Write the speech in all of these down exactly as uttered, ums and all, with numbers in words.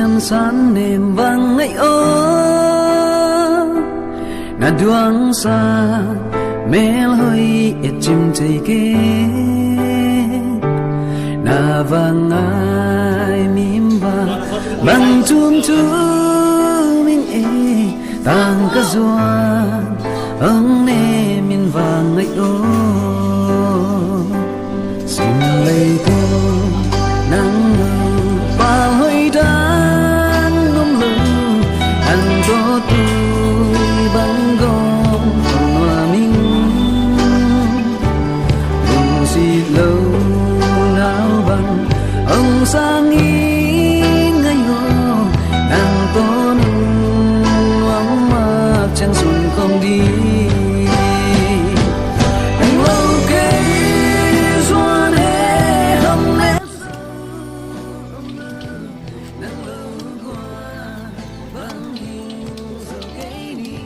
San nem vang ngaih aw, na duangsa melhoih et cim thei kei. Na vang ngai mim vang bang thum thum in e, tang ka zuan hong nem in vang ngaih aw. Sim lei tawh nang lo pal hoih dan om lo, an tawh tui bang gawm tawh nuam ing. Lungsit lo nau bang hong sang in ngaih aw, nang tawh nang nuam mah ciang sun khawm ding. Nang lo kei zuan e, hong lem zo. Nang lo guan bang hing zo kei ni.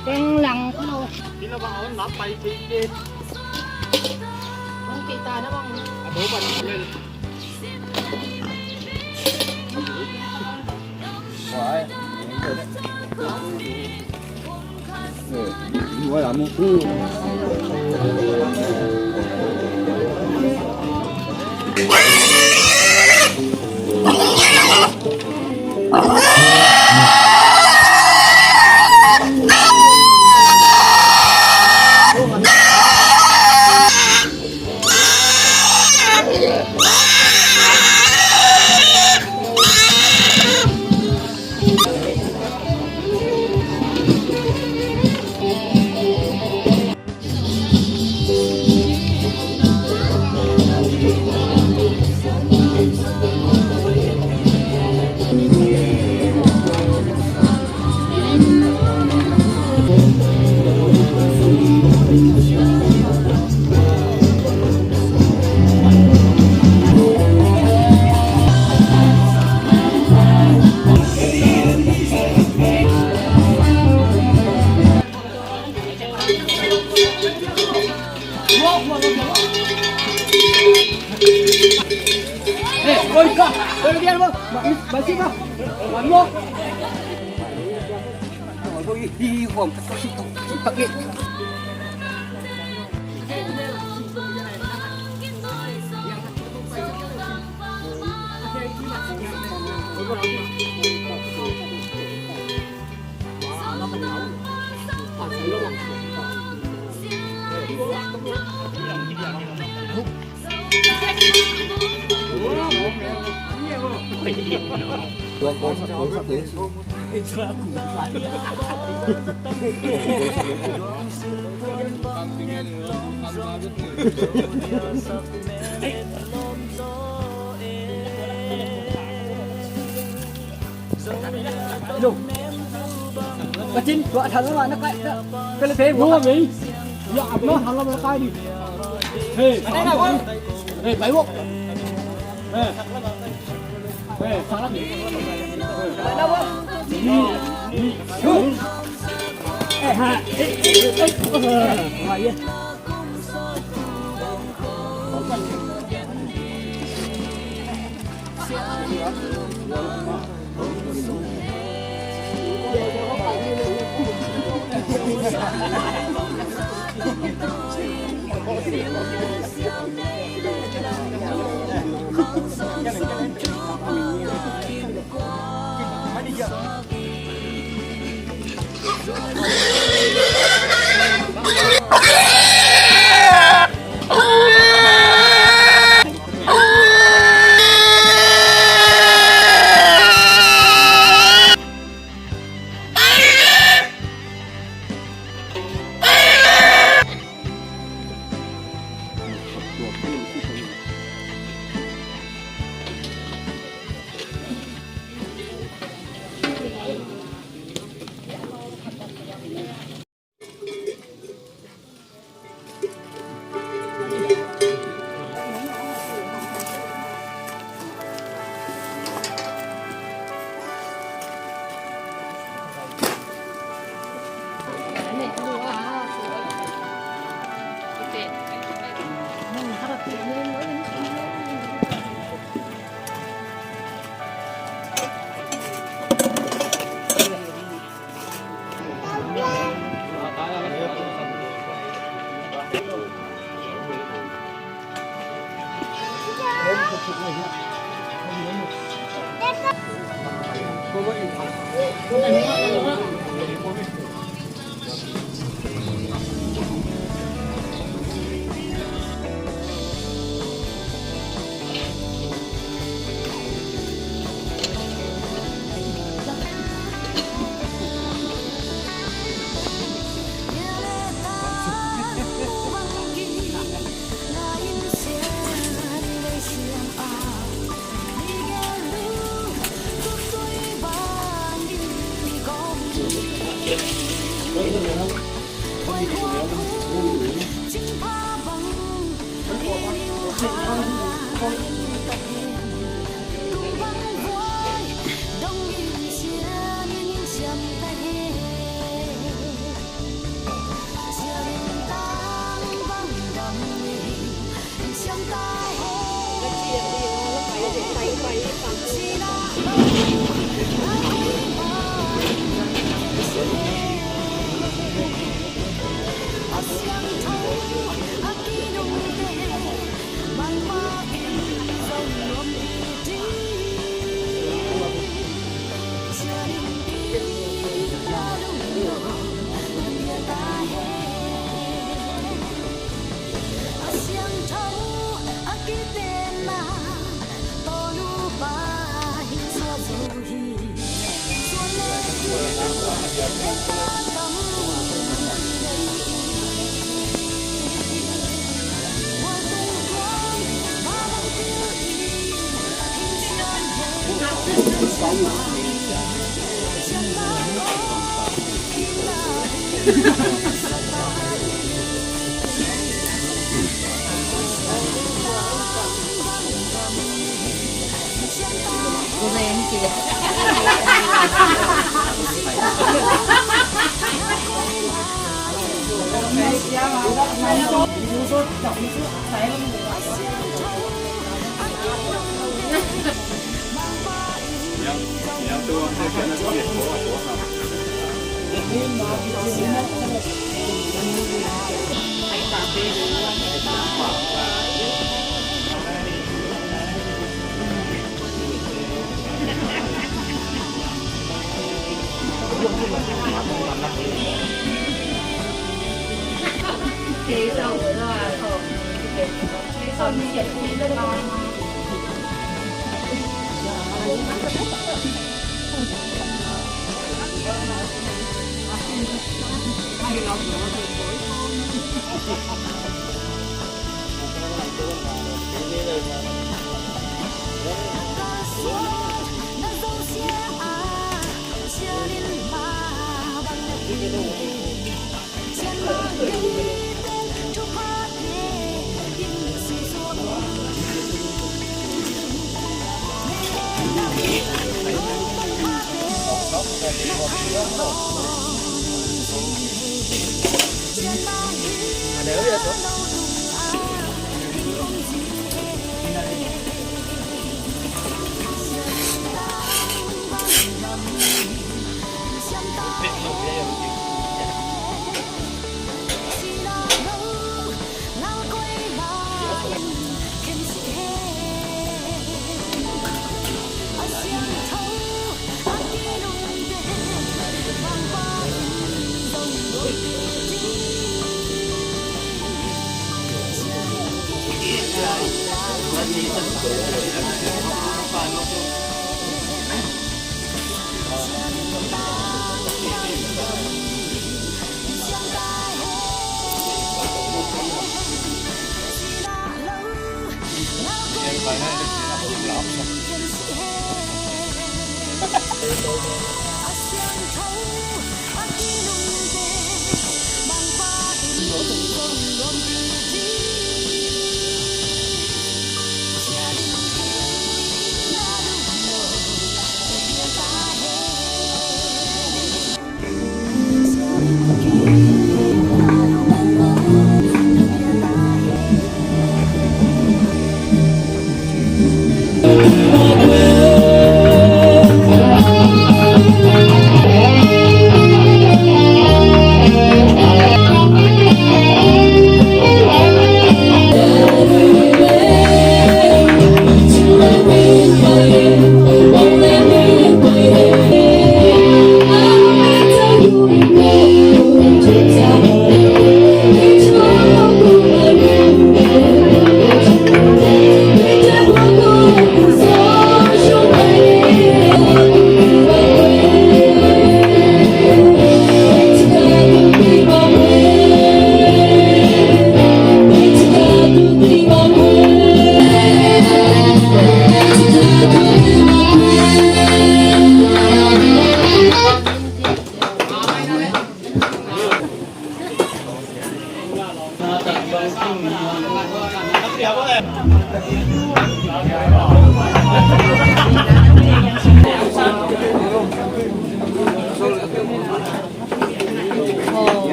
Teng lang ko lo. Ina bang awn nap pai kei kei. Bang kei ta na bang. A bo ban lel. Ka cin tua a thang lamah na kai ka le pe vua mei. Ya, a ma thang lamah na kai di. Hei, hei, bai vua. Hei, hei, thang lam. Hei, hei, hei, hei, hei.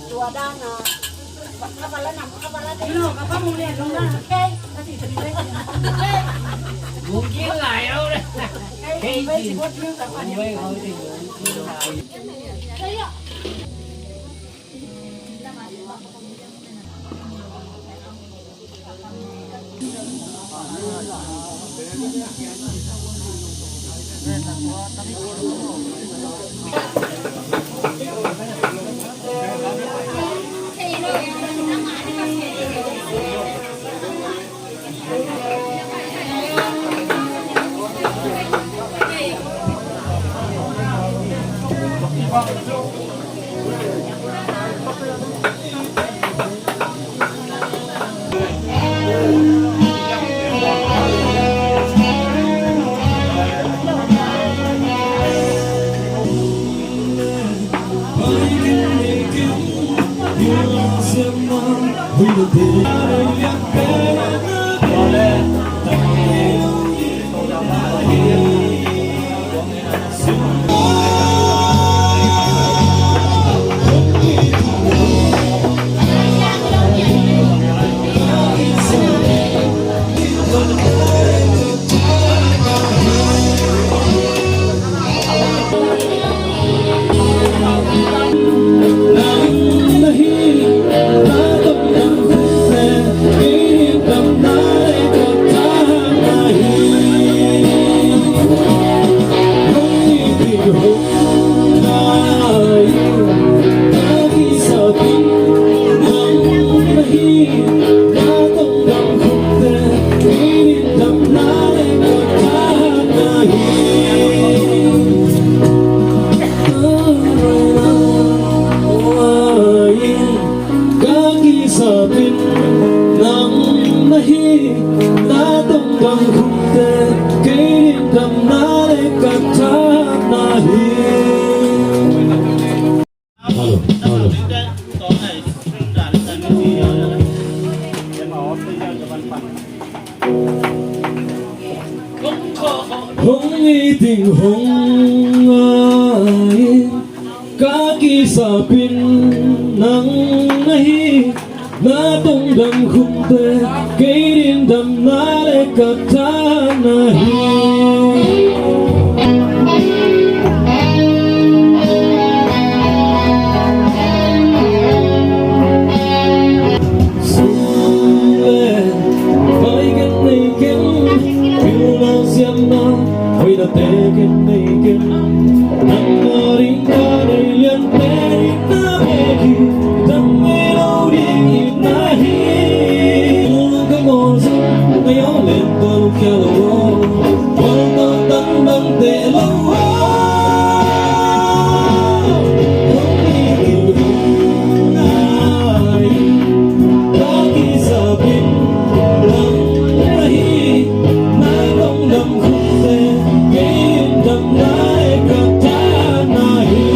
Tua dan a, ka pala nam, ka pala te lo, ka pa mu le long dan, okay? Ka kisap in nang na hi, na tungdam khumte, kei ding damna le ka tha na hi. Hello, hello. Hong hi ding hong ngai, ka kisap in nang na hi, na tungdam khumte, kei ding damna le ka tha na hi. Sum le pai ken nei ken, pilna siamna hoihnate ken nei ken. Nangmah ding ka deih liante, ding na bek hi, dang ngei lo ding hi na hi. Lungdam ka maw zong, na yawng len tua lungkia lo aw. Tua tua tang bang teh lo aw. Hong hi ding hong ngai, ka kisap in nang na hi, na tungdam khumte, kei damna le ka tha na hi.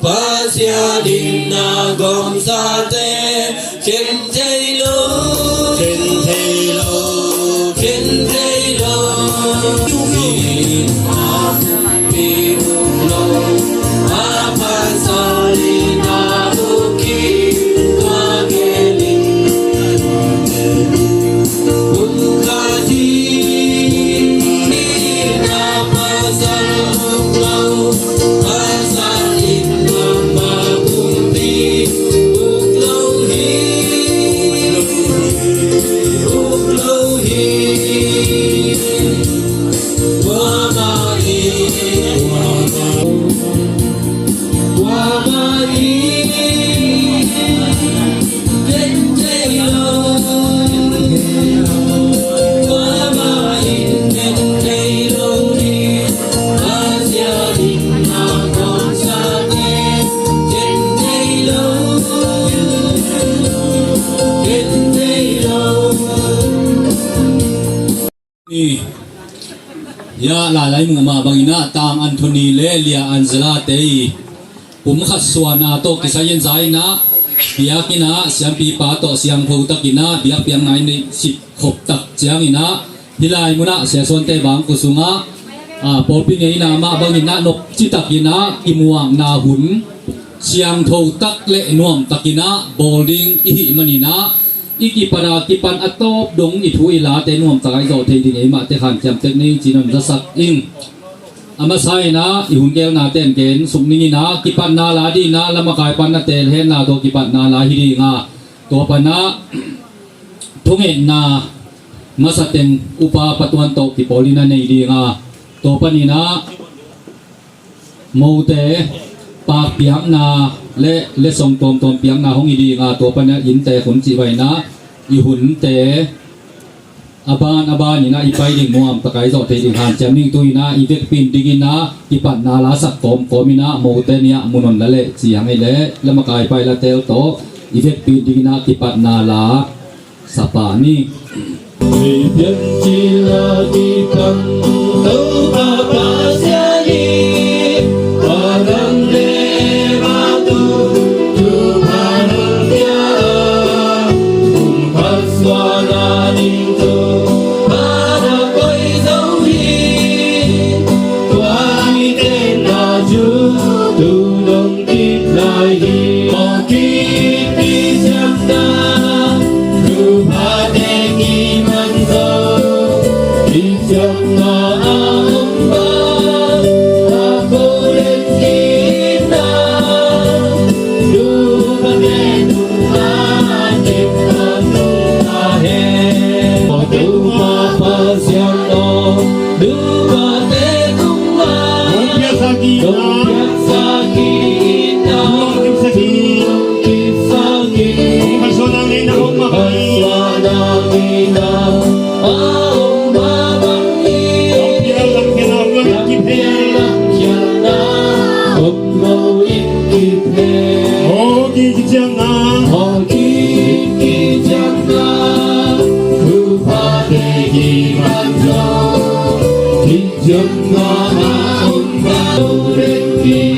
Pasian in na gawmsate khen thei lo, khen thei lo, khen thei lo. Tung lo, tung lo. A pasal in na buki, a gelin, um kati, na pasal Lailai muh mah bangin ah Tang Anthony le Lia Angela te i pumkhat suahna tawh kisai in zai in ah biakinn ah siampipa tawh siangtho takin ah biakpiakna in neih sip khop tak ciangin ah hih lai munah Sia Suante Bangkua sungah, ah, pawlpi ngeina mah bangin ah nopci takin ah kimuakna hun siangtho tak le nuam takin ah bawl ding i hih manin ah i kipan a kipan a tawp dong i thu i late nuam tak a i zawh thei ding eimahte khan kiamtek ni ci-in hong zasak ing. A masa in ah i hun gelnate in gen suk ning in ah kipatna la ding in ah lamakaih pan na teel henla tawh kipatna la hi ding a, tua pan ah thungetna masa teng upa patuan tawh kipawl in a nei ding a, tua panin ah mote pakpiakna le letsong tuamtuam piakna hong hi ding a, tua panin ah innte hun cih bangin ah i hunte a ban a ban in ah i pai ding nuam tak a i zawh thei ding hanciam ning. Tu in ah i vekpi in ding in ah kipatna la sak kawmkawm in ah mote ni ah mun hong la leh ciang ei leh lamakaih pai la teel tawh i vekpi in ding in ah kipatna la sa pah ni. Kip lai hi. Mawng kip kip ciangna, nupa te kiman zo. Kip ciangna a om ba, a ko len kip na. Nupa te tung a kip na tung a he. Nupa Pasian aw, nupa te tung a. Hong piaksa kik na. Hong piaksa kik na. Hong kipsak kik. Hong kipsak kik. Hong kalsuanna ngeina hong makaih. Kalsuanna ngeina a om mah bangin. Hong piak lam khialhna om lo in kip hen. Hong piak lam khialhna om lo in kip hen. Hong kik kik ciangna. Hong kik kik ciangna. Nupa te kiman zo. Kip ciangna a om mah bangin.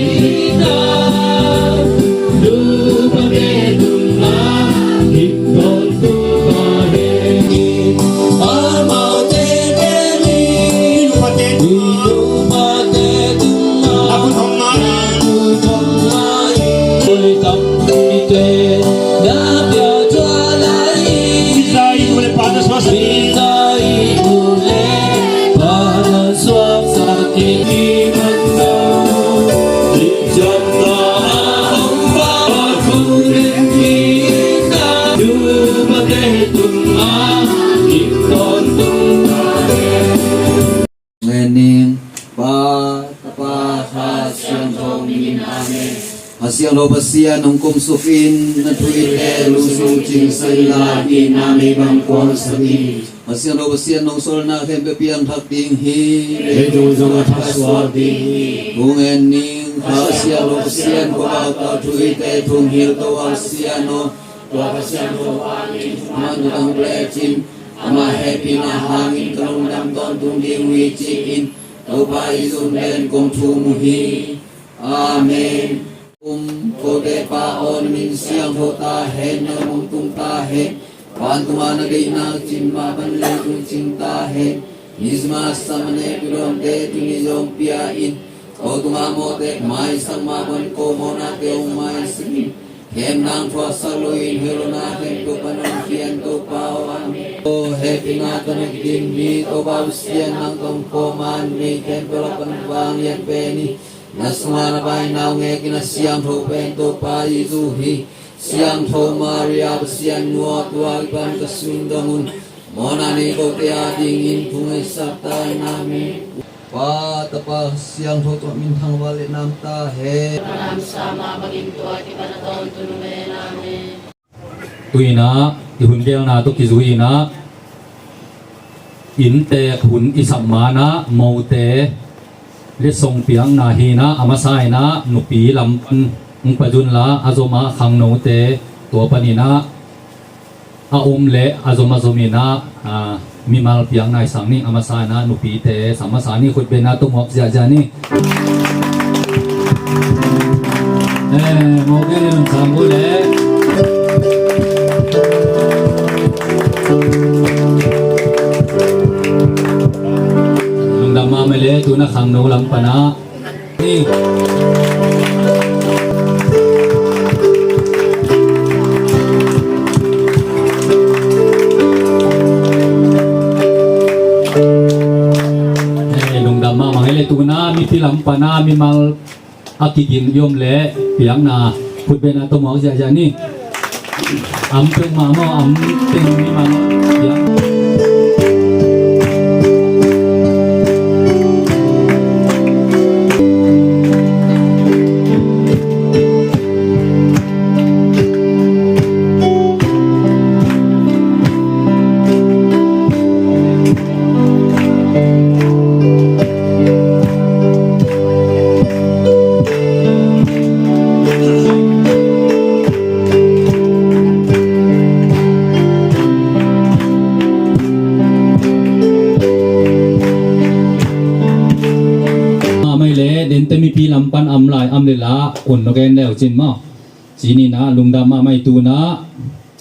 Ngening, Pa, Tapa, Kha Siangtho min in. Amen. Kha Siangtho Pasian hong kumsuk in, na thu i te lusu cing sai la, i na mei bang kuang sa ni. Kha Siangtho Pasian hong solna khempeuh piangthak ding hi. Leitung zong a thaksuak ding hi. Thu ngen ning, Kha Siangtho Pasian khuavak tawh thu i te thum hilh to a Pasian aw. Tua Kha Siangtho Pasian in thuman tang lecin, ama hehpihna hangin ka lungdam tawntung ding uh hi ci-in Topa Jesu min in kong thum uh hi. Amen. Um, kote Pa aw, na min siangtho ta hen, na gam hong tung ta hen. Vantung a na deihna cin mah bangin leitung cing ta hen. Nisma sama ne pidawmte tuni zong pia in. Ko tungah mawhte maisak mah bangin ko mawhnate hong maisak in. Khem nang thuaksak loin helo na khem tua pan hong khian Topa aw. Amen. Ko hehpihna tawh na kidim mi Topa Pasian, nang tawh kong kawman mi khempeuh lak pan vanglian pen hi. Na sungah na paina uh ngekin a siangtho pen Topa Jesu hi. Siangtho Maria Pasian nu aw, tua kipan ka sundong un mawhna nei kote adingin thungetsak ta in. Amen. Pa, Tapa, Siangtho tua min thangvah le nam ta hen. Tua mah bangin tua kipan a tawntung uh hen. Amen. Tu-in ah i hun gelna tawh kizui-in ah innteek hun i sap man ah mote letsong piakna hi-in ah, a masa in ah nupi lam pan hong pai un la, a zom a khangnote tua panin ah a om leh a zom a zom in ah, ah, Mimal piang nai sang ni, a masa in ah nupite, sa masa ni khutbetna tawh muak ziahziah ni. Eh, mawk gen in sang uh le. Lungdam mahmah le, tu-in ah khangno lam pan ah. Ni. Eh, lungdam mahmah le, tu-in ah mipi lam pan ah mimal a kigin i om le piakna khutbetna tawh muak ziahziah ni. Am peuhmah maw, am teng mi mah maw, piak. Mahmah le, dente mipi lam pan am lai am le la, kun no gen leu cin maw. Ci-in ah lungdam mahmah, tu-in ah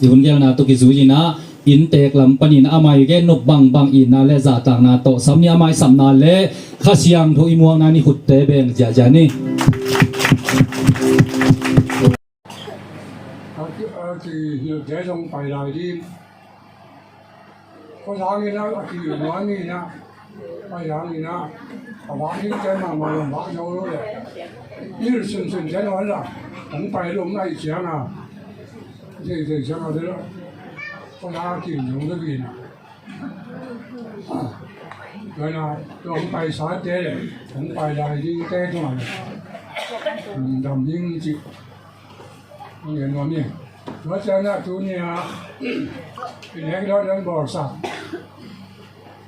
i hun gelna tawh kizui-in ah inntek lam panin a mai gen nop bangbang itna le zahtakna tawh sam ni, a mai sapna le Kha Siangtho i muakna ni, khutte beng ziahziah ni. A ki, a kihilhte zong pai lai ding. Khuasang in ah, a kihilh nuam in ah, pai hang in ah, a vak dingte mahmah zong vak zo lo leh, i hilh sunsunte nawn lo, hong pai lo ahih ciang a, thei thei ciang a, khuasang a kihilh zo lo in ah. Tua in ah, tua hong paisate le hong pai lai dingte tungah lungdam ding cih hong gen nuam hi. Tua ciangin ah tuni-a i nek dawh dan bawlsak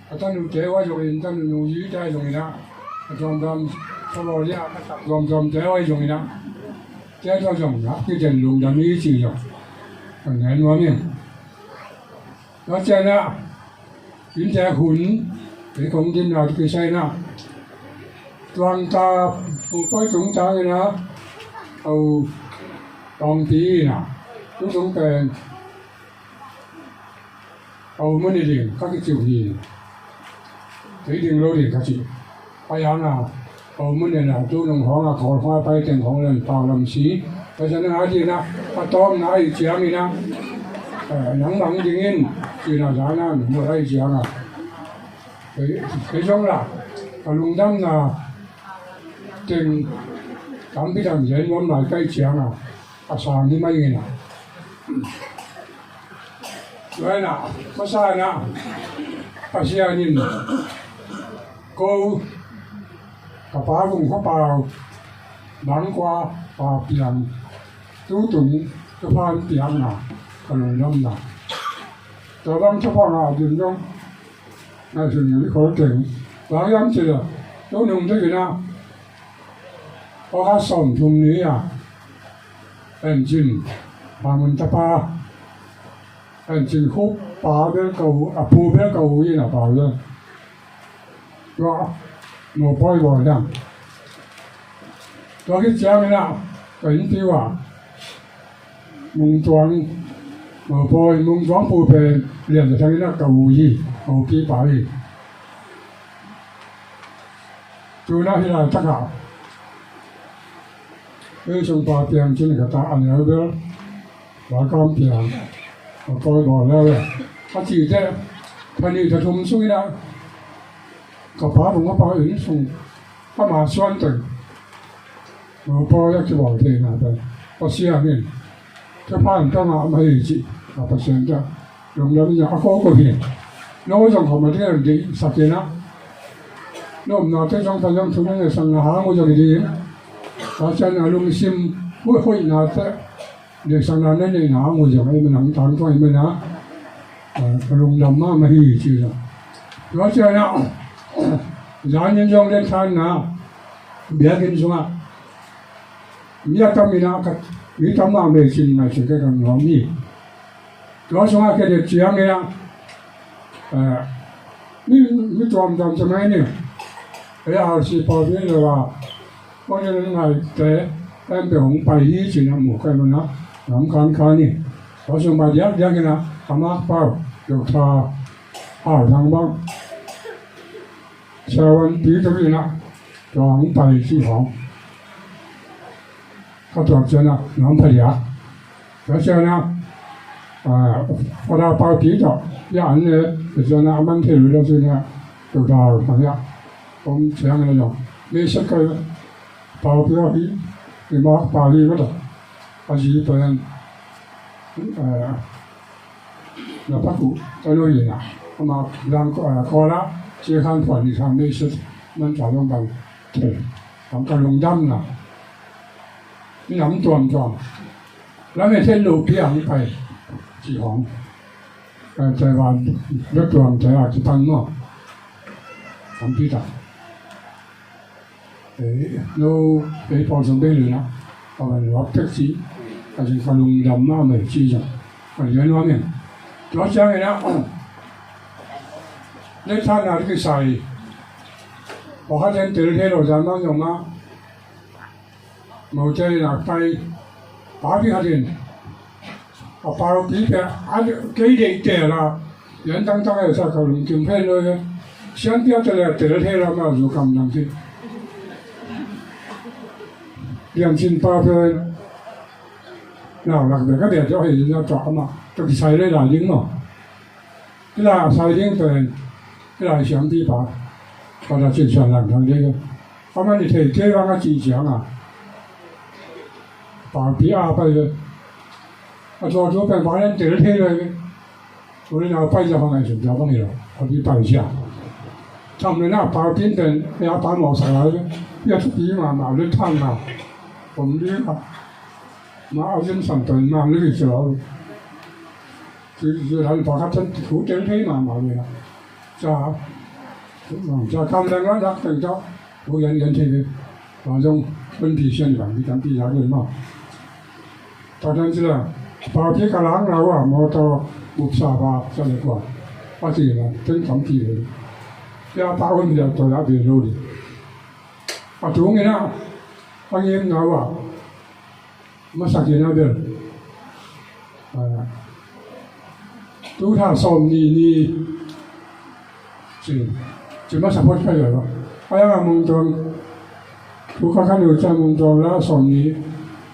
a tanute uh a zongin, tanu nungzuite uh a zongin ah, a tuamtuam thabawl a, a tuamtuamte uh a zongin ah, tua tawh zong ah kiten lungdam hi cih zong hong gen nuam hi. Tua ciangin ah inntek hun, ei kong dinna tawh kisai in ah, tuangta, Pu Pawi tungtang in ah, a u Tawngpi in ah, tu tung pen a u Muni ding ka kiciu hi. Kei ding lo ding ka ci. Pai hang a, a u Muni in ah tu nung hong a Kawlgam a pai teng hong len pau lam si. Tua ciang a ding a, a tawpna ahih ciangin ah, eh, nang bang ding in, ci-in ah zan a, nung ahih ciang a, kei, kei zong lah ka lungdamna teng tampi tak gen nuam lai ka hih ciang a, a sang hi mai ing ah. Tua in ah, masa in ah, Pasian in ko, ka pa Vung Kha Pau, Bang Kua Pa Piang, tu tung thupha hong piakna, ka lungdamna. Tua bang thupha ngah ding zong ngaihsun ngei khol keng. Bang hiam cih leh, tu nung ding in ah, August sawmthum ni a, Pen Cin, Pau Mun tapa, Pen Cin Khup pa bel ka u, a pu bel ka u in a, pa bel. Tua, Maw Pawi bawl dang. Tua khit ciangin ah, ka innpi uh ah, Mung Tuang, Maw Pawi, Mung Tuang pu pen Lian Za Thang in ah ka u hi, ka u pi pa hi. Tu-in ah hih laitak ah ei sung Pa Piang Cin khat a, a neu bel Pa Kam Piang, a pawi bawl leu e. A cih teh, tha nih tha thum sungin ah ka pa Vung Kha Pau inn sung, ama suan teng, Maw Pawi a kibawl theihna pen Pasian in thupha hong pia mahmah hi cih, a Pasian tawh lungdam in a ko ko hi. No zong khawm a ding deihsak in ah, na omnate zong pan zong thu na ngetsak na hang uh zong hi ding. Pasian a lungsim hoih, hoihnate, deihsakna na neihna hang uh zong ahih manin, hong tangtung ahih manin ah, ka lungdam mahmah hi ci zong. Tua ciang ah, zan in zong den khan na, biakinn sungah mi a tam in ah, ka, mi tam mahmah hi cih ngaihsun kei ka nuam hi. Tua sungah ka det ciangin ah, eh, Mi, mi tuamtuam ci mai ni. Ei a si pau pi lo a. Ko ni ngai te em pe hong pai hi ci na mu kai lo na. Nam kan kan ni. Ko sung ba diak diak ni na. Ama pau. Yo tha. Hau thang bang. Sawan pi tu ni na. Tuang pai ci hong. Ka tuak ciang a, nuam phadiak. Tua ciang a, a, Fada Pau Pi tawh, ya an le, tua ciang a, a man thei lo ciang a, tua tau, a ya. Om ciang le lo. Me se ka, Pau Pi hi, i ma pa hi ka tawh. A zi pen, a, na pa ku, ka lo hi na. Ama lang ko, a, ko la, cie khan puan ni sa me se, man ta long bang. Thei. Ang ka lungdam na. Minam tuamtuam. Lam e then lo pi ang pai. Ci hong. Ka Taiwan, lo tuam Taiwan ci pan mo. Ang pi ta. Eh, lo, eh, pau song be lu na. Ka wan lo tek ci. Ka jing ka lungdam ma mai ci jang. Ka lian wa men. Tua ciang ina. Le than na ki sai. Pau khat then tel the lo jang mang yong ma. Mote in a pai, pa pi khat in, a pau pi pia, a kei deih tel a, yan tangtang e sa ka lungkim phen lo e, sian pia tel e tel thei lo ma zu kam nam pi. Lian cin pau pia, nau lak bia ka bia tua hei na tua ama, tua kisai le la ding mo. Kila a sai ding pen, kila a siampipa, Fada Cin Sian Lang Thang ding. A man i thei kei vang a ci ciang a. Pau pi a pai ve. A tua tua pen vang len tel thei ve. Uli na pai ja vang a i sum ja vang i lo. A pi pai sia. Tham le na pau pi pen, ya pa mo sa lai ve. Ya thu pi ma ma le tham na. Om li ma. Ma a lim sam pen ma le vi sa lo. Ci, ci lai pa khat ten thu tel thei mahmah ve. Ca, ca kam leng la dak teng ca, thu yan yan thei ve. Wa zong, pen pi sian bang, pi tam pi yak ven ma. Ta dan ci la, pa pi ka lang la wa, motor, bup sa pa, ca le kwa. A ci la, ten tam pi ve. Ya pa un ya to ya ve lo di. A tung ina, a ngim na wa. Masak in a bel. Ah, tu tha sawm ni ni. Ci, ci masak phot kha lo. A yang a mung tuang. Tu kha kha lo ca mung tuang la sawm ni.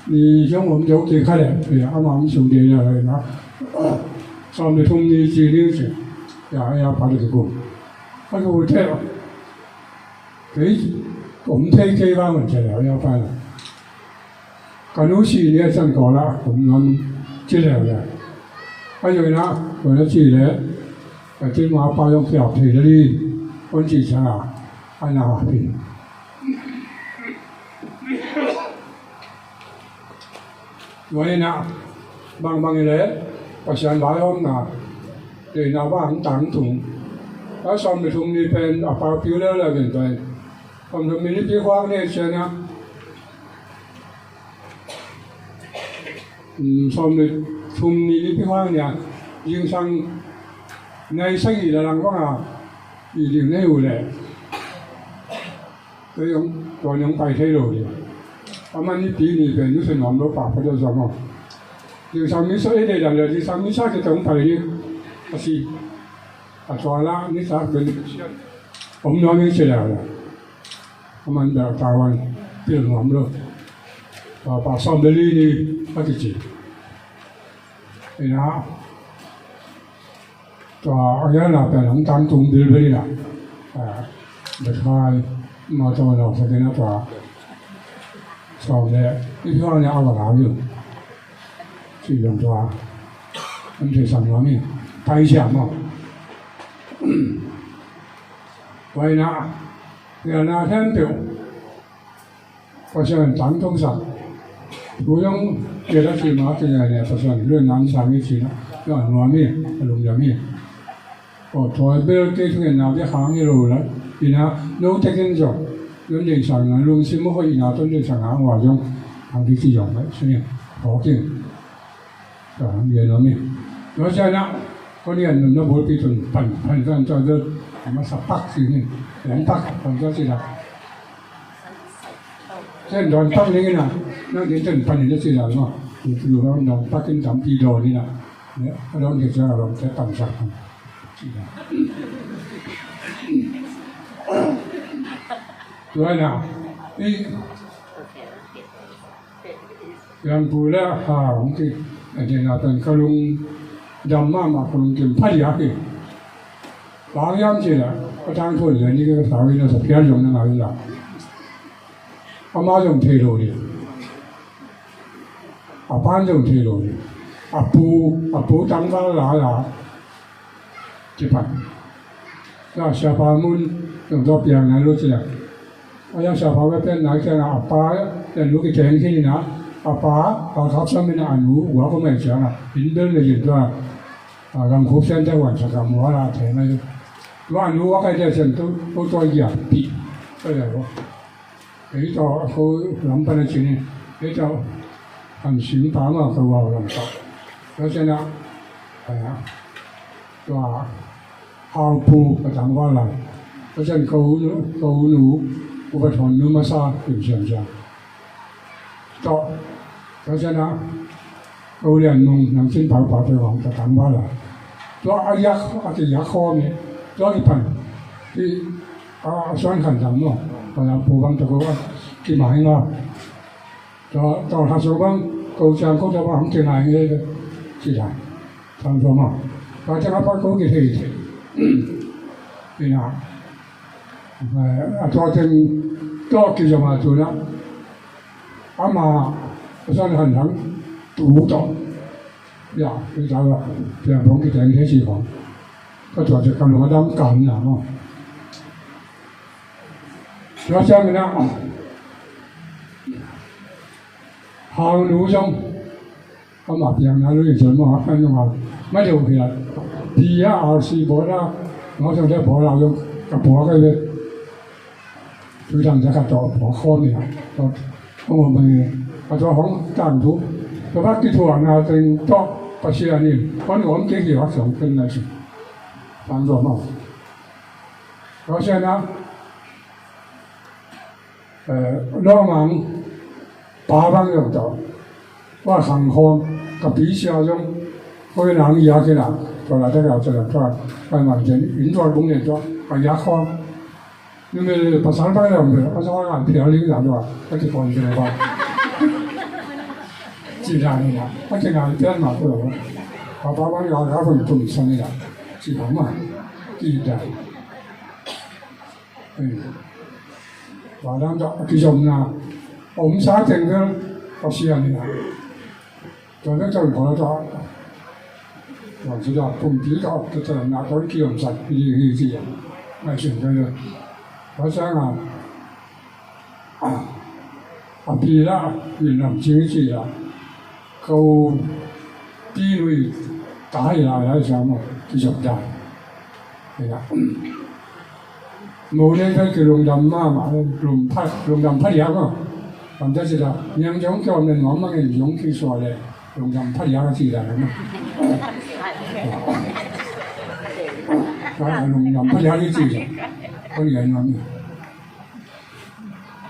Ni zong om deuh kei kha le. Ya, ama om sung de ya le na. Sawm ni thum ni ci ni ci. Ya, ya pa le ki kum. A lu te. Kei, om thei kei vang on ce le, ya pa le. Ka nu si nia can kaw la kum nuam ci leuleu. A yoina, yoina ci le, ka tin ma pa yong piak thei le li, kon ci ciang a, a na pi. Yoina, bang bang i le, Pasian lai om na, yoina bang tang tung. A sawm le thum ni pen, a pau piu leuleu pen pen. Sawm le thum ni pi huang ne ciang a, Mm, sawm le thum ni ni pi huang nia, zingsang nai sagih la lang bang a, i ding nei uh le. Kei zong, tua zong pai thei lo ding. A man ni pi ni pen, nu se nuam lo pa pa deuh zong aw. Zingsang misa ei dei dan le, zingsang misa ki tong pai ding. A si. A tua la, misa ben. Om nuam ing ci le le. A man bel tawan pil nuam lo. Tua pa sawm le li ni a kici. Ina tua a ngian a pen hong tang tung bilbel ina. Bekhai ma tua na sa kena tua sawm le i tua nia a va la yu. Ci yong tua. An thei sang nuam ing. Pai siam maw. Tua ina. Ina na khempeuh. Pasian tang tong sak. Thu zong kei la ci ma kei ngai ne Pasian luen nang sang i ci na. Yo a nuam hi, a lungdam hi. Aw, tua bel kei thungetna bek hang hi lo la. Ina, no tekin zong. Lun dei sang na, lungsim a hoih ina, ton dei sang na, wa zong. Ang ki ci zong, bai, sini. Aw, king. Ka hang lian om hi. Tua ciang a, ko lian nunna bulpi tun pan, pan kan tua deuh. Masa pak si ni, dan pak, dan pak si la. Sen dan pak ni na, na di sen pan ni si la no. Itu orang dan pak ni dan pi do ni na. Ya, orang di sana orang saya pan sa. Tuan na, i Yang pu le ha hong ki, a dena tan ka lungdam mahmah, ka lungkim phadiak hi. Bang hiam cih leh ka tangthu le ni ka sa wi na sa phial zong na ngai la. Ama zong thei lo ding. A pan zong thei lo ding. A pu, a pu tangval la la. Ci pan. Ka siapa mun zong tua piang na lo ci la. A ya siapa ve pen na kiang a pa, ya nu ki teng khin na, a pa, a kap sam in a nu, ua ko mai ciang a, in bel le yin tua, a gang khup sian te wan sa kam ua la te mai. Tua a nu ua kai te sian tu, tu tua ya pi. Ka le ua. Ei tua ko lam pan a ci ni, ei tua an sing pa ma ka ua lam pa. Tua sian a, a ya. Tua Hau pu ka tangval lai. Pasian ko nu, ko nu, upa thon nu masa kim siam siam. Tua, Pasian a, ko lian nung nang sin pau pau pe wang ka tangval lai. Tua a yak, a ki yak khawm ni. Tua ki pan. Ki, a, a suan khan tang no. Ka pu bang ta ko a, ki mai nga. Tua, tua ha so bang, ko ciang ko tua bang, hong tia ngai ngai ci lai. Sang so ma. Tua ciang a pa ko ki thei thei. Ina. Eh, a tua teng tua ki zama tu na. Ama, a san han thang, tu tua. Ya, ki ta la, tua bang ki teng thei ci bang. Ka tua ciang ka lung a dam kan na ma. Tua ciang ina. Hau nu zong, ama piang na lu in zong ma, ma lu ma, ma lu hi la. Pi a, R C bawl a, ma zong de bawl a zong, ka bawl ka ve. Tu dang ja ka to, bawl khawm ni a. To, hong om ni, a to hong tang tu. To ba ki thua na teng to, Pasian in, hong om ki ki wa song ken na si. Tang to ma. Pasian a, Eh, lawmang pa bang zong tawh. Tua khang khawm, ka pi sia zong. Ko in ang yak in a, tua la ta ka tua la tua. Pai man jen, in tua bung nen tua, ka yak khawm. Numei le pasal bang zong, pasal bang phial ling zong tua, ka ti kon jen ba. Ci dan in a, ka ti ngai pian ma tua. Pa pa bang zong ka bun tum san in a. Ci bang ma. Ci dan. Tua dan tawh a kizomna a omsa teng bel Pasian in a, tua bek tawh in kawlta. Tua ci tua pumpi tawh a kitalanna tawh in kizomsak hi hi ci a, ngaihsun ka hi. Tua ciang a, a pi la, pi lam cing ci la. Ko pi nui ta hi lai lai sa maw, kizop dan. Hi la. Mo nei pen kilungdam mahmah, lungphat, lungdam phadiak maw. Bang ta ci la, niang zong kiom le nuam mah ngei zong kisuah le, lungdam phadiak a ci dan maw. Lungdam phadiak i ci la. Ko niang nuam ni.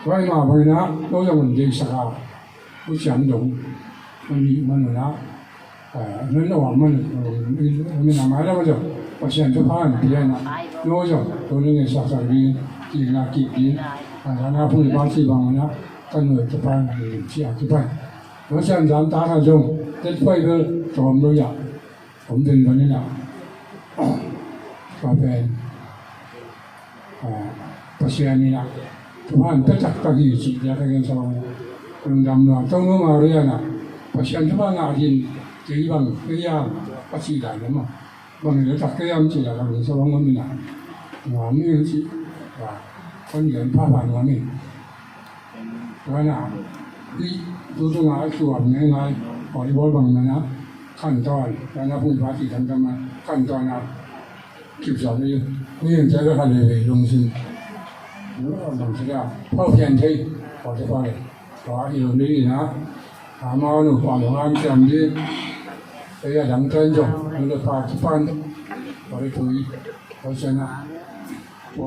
Tua i mah bang in a, no zong un deihsak a, u ciang dong, man, man un a, eh, nan a wang man, eh, min a mai lam a zong, Pasian thupha an pia in a, no zong, tu ni ngen saksak ding, kikna kik ding, a, na phung i pa ci bang un a, kan nuai thupha an pia ci a kipan. Pasian zan ta na zong, tet pai bel, tawm lo ya. Om den don in a, tua pen, ah, Pasian in a, thupha an pia taktak hi cih dia ka gen sa bang. Lungdam lua, Tonu Maria in a, Pasian thupha ngah ding, kei bang, kei hiam, a cih dan leh maw. Bang leh tak kei hiam cih dan leh sa bang om in a. Ngah mi cih, ah, kon gen pha pha ngah mi. Tua na, i tu tu nga a tuam ngai ngai, volleyball bang na na, kan tawn, tua na pung pa ti kan tawn na, kan tawn na, kip sa ni, ni in tua ka le le lung sin. Bang sa da, pau pian thei, pau te pa le. Tua i lo ni na, a ma nu pa lo ngan tiam di, e ya dang ten jo, nu le pa ti pan, pau le tui, pau sa na. I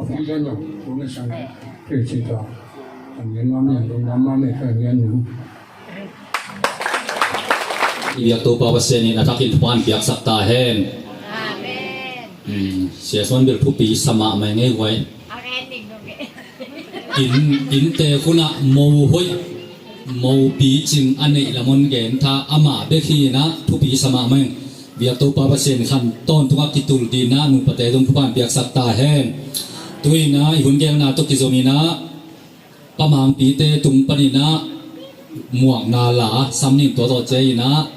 biak Topa Pasian in a thakin thupha hong piaksak ta hen. Amen. Hmm, Sia Suan bel thupi sa mahmah ing ei guai. Inn, innte hunah mo hoih, mo picing a neih lam hong gen tha, amah bek hi in ah thupi sa mahmah ing. Biak Topa Pasian khan tawntungah kitul dingin ah nupate zong thupha hong piaksak ta hen. Tu-in ah i hun gelna tawh kizom in ah Pa Mangpite tung panin ah muakna la sam ning, tua tawh ciangin ah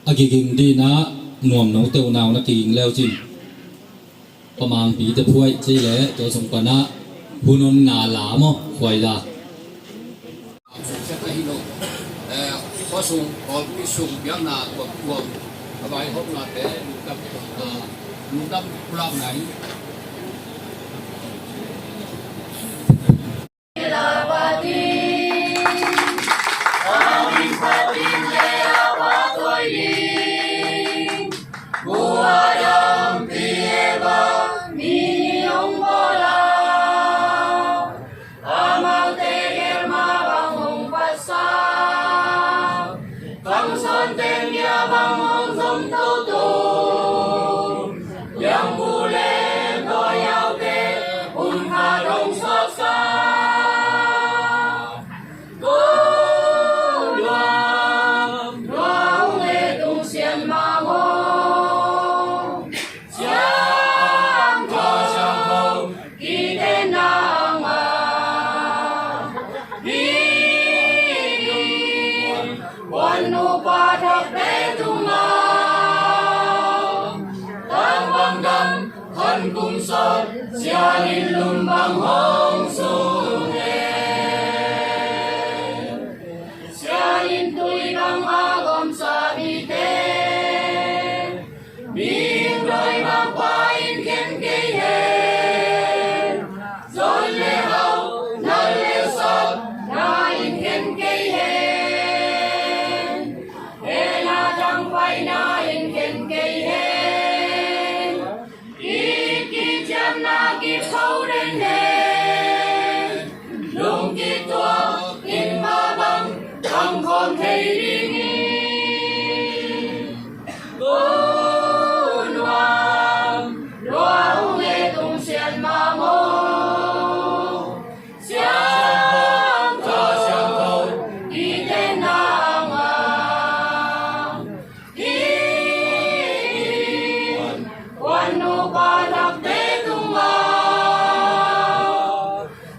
a giging dingin ah nuamnote uh na kiging le uh cin. Pa Mangpite phuai ci leh tua sung pan ah hun honna la maw, khuai la. Sung sia ka hi lo. Eh, khua sung, kawlpi sung biakna tuamtuam a vaihawmnate lungdam, ah, lungdam pulakna hi. Khan kum sawt Sian in lum bang hong sung hen. Sian in tui bang a gawmsa mite, mihing dawi bang pa in khen kei hen. Zon le hau, nal le sat na in khen kei hen. Hehna tangpaina in khen kei hen. Kiciamna kipho den hen. Lungkituak in mah bang bang khawm thei ding hi. Ko nuam lua hong le tung sian mah maw. Siangtho, siangtho, i tenna ngah. Hi, kuan nupa takte tungah,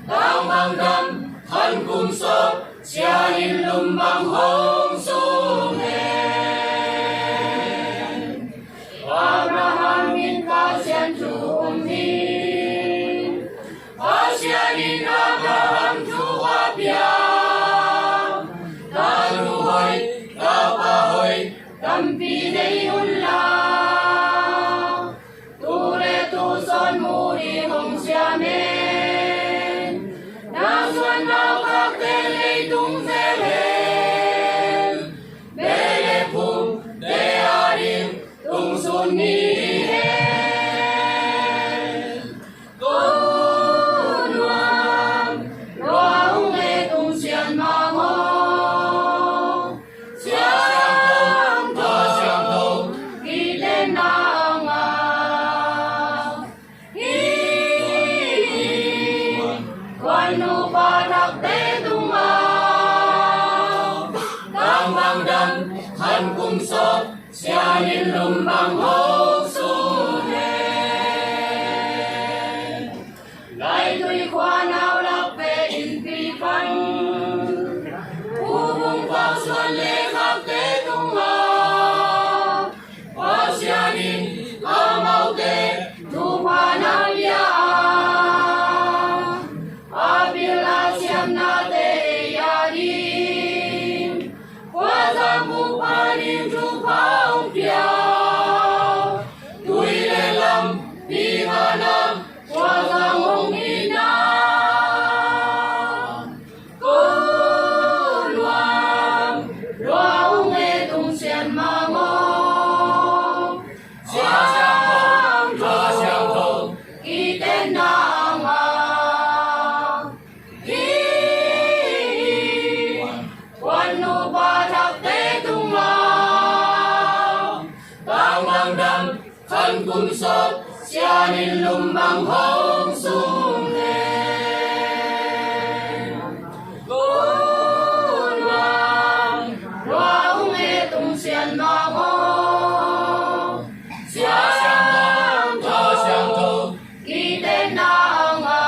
tang bang dam, khan kum sawt, Sian in lum bang hong sung hen. Abraham in Pasian thu um hi. Pasian in Abraham thu a pia. Ka nu hoih, ka pa hoih, tampi nei un la. Tu le tu sawn mu ding hong siam hen. Na suan nau khakte leitung zel hen. Beh le phung te a ding tung sun ni hen. Ko nuam lua hong le tung sian mah maw. Siangtho, siangtho, i tenna ngah. Hi, kuan nupa takte tungah, tang bang dam, khan kum sawt, Sian in lum bang hong sung hen. Laitui khua nau lak pe innpi pan, Pu Vung Pau Suan le khakte tungah, Pasian in amaute thupha na pia a, a pil a siamnate a ding, Khuaza Pu panin thupha hong pia. Kan kum sawt sianin lum bang hong sung hen. Kum bang lua ung e tung sian bang hong. Siang tho, siang tho, kitenna ang a.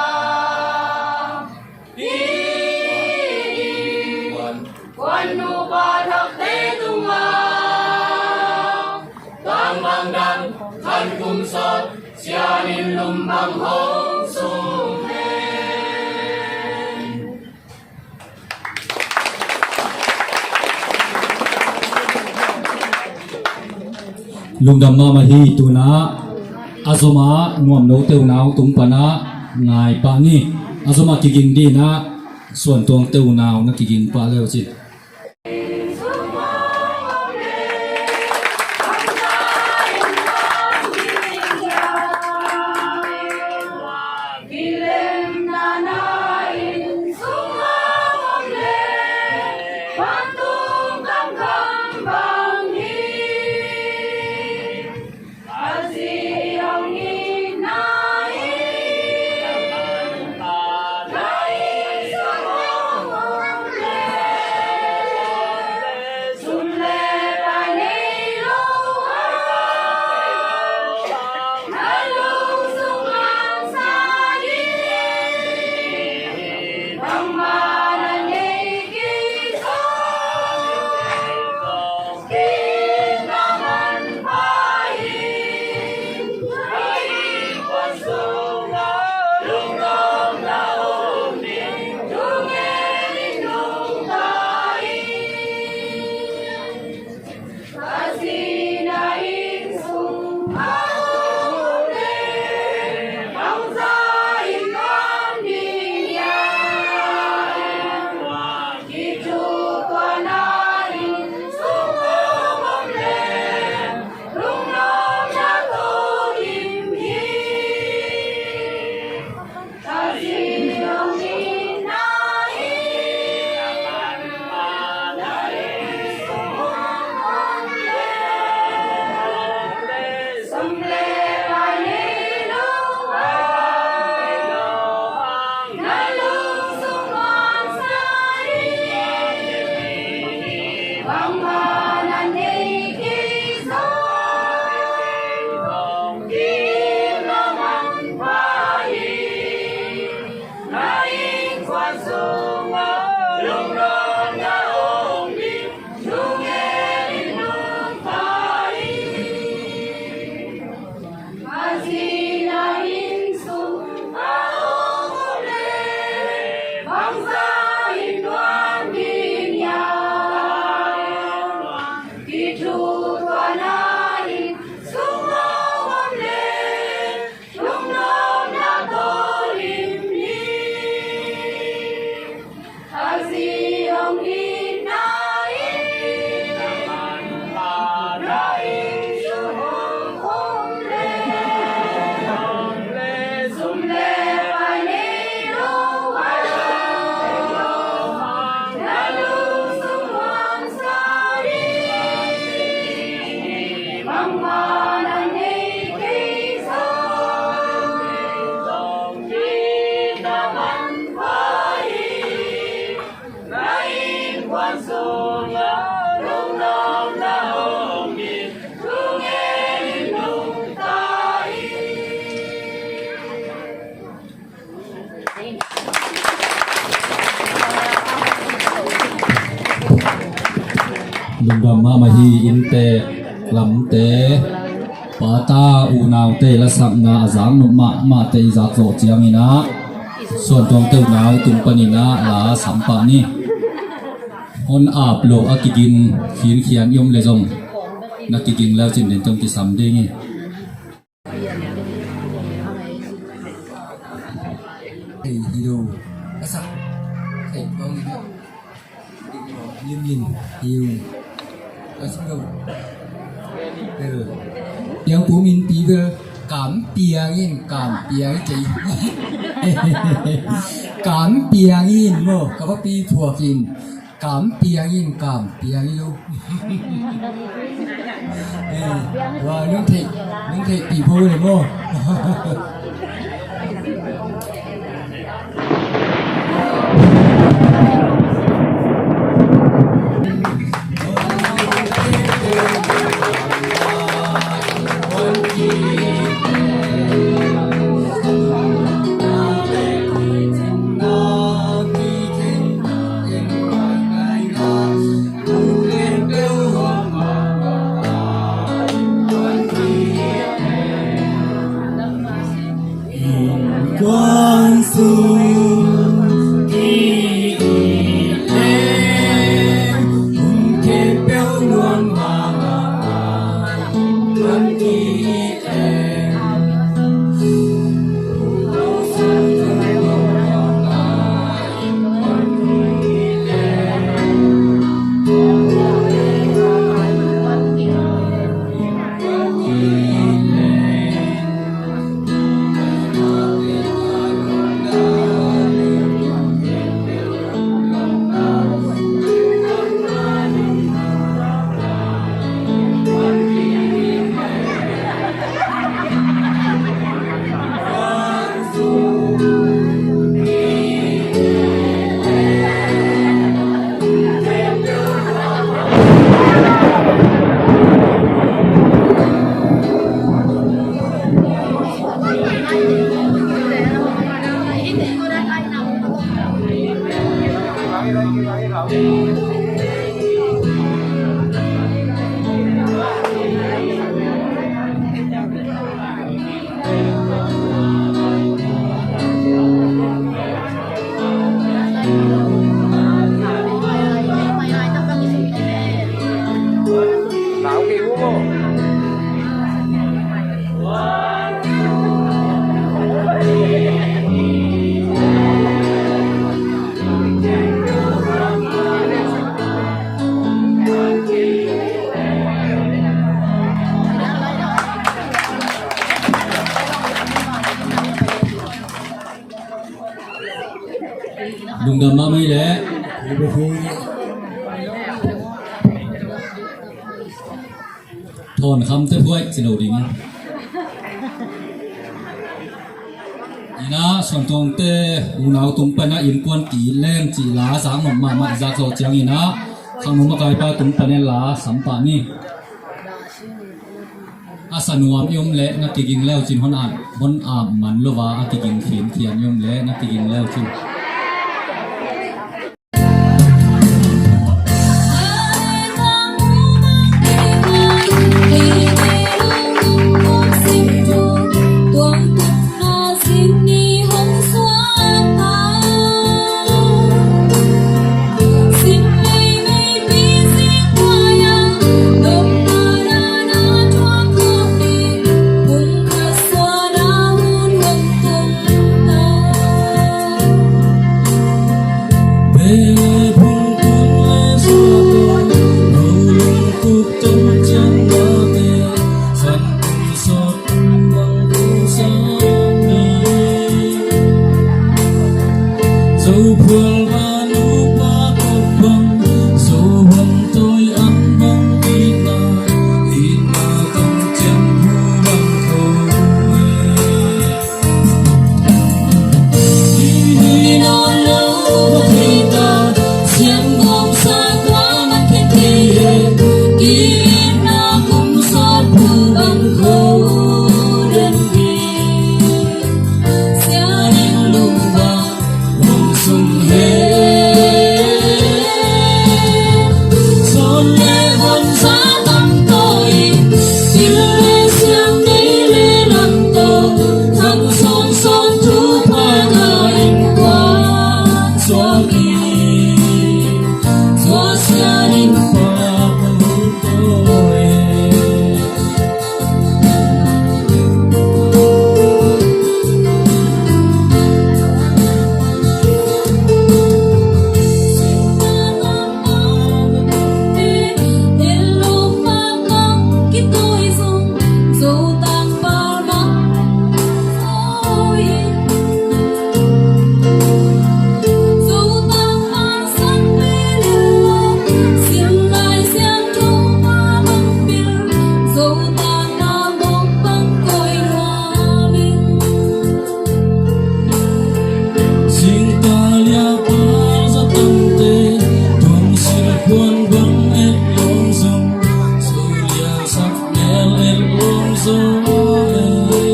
Kuan nupa thakte tungah tang bang dang kan kum sawt sianin lum bang hong sung hen. Lungdam mahmah hi. Tunah a zom a nuam lo teunau tung panah ngai pah ni. A zom a kiging dinah suantuang teunau na kiging pah leu cin. Lungdam mahmah hi. Innte, lamte, pata unaute lasakna a zaknop mahmahte i zak zawh ciangin ah suantuang teunau tung panin ah la sam pah ni. Hon ap lo a kiging khinkhian i om le zong na kiging leu cin den tong kisam ding hi. Ei, hi lo. Asa. Ei, bang hi lo. Lim lim. Hi lo. Asa lo. Bel. Piang pu min pi bel. Kam piang in, kam piang in kei. Kam piang in mo. Ka pa pi phuak in. Kam piang in, kam piang in lo. Eh, wa, nung thei, nung thei pi bo le mo. Lungdam mahmah leh. Thawn khamte phuai ci lo ding. Ina, Suan Tuangte unau tung pana innkuan ki leng ci la sang mahmah zak zawh ciang ina, khangno makaipa tung pana la sam pah ni. A sa nuam i om leh na kiging leu cin, hon at, hon at man lo a, a kiging khinkhian i om leh na kiging leu cin. Sim Lai Siangtho mah bang pil, Zo tangthu mah bang koi nuam ing. Singtang liapa za tamte, tuang silkhuan bang et lawm zong, Zo lia sak mel et lawm zong e.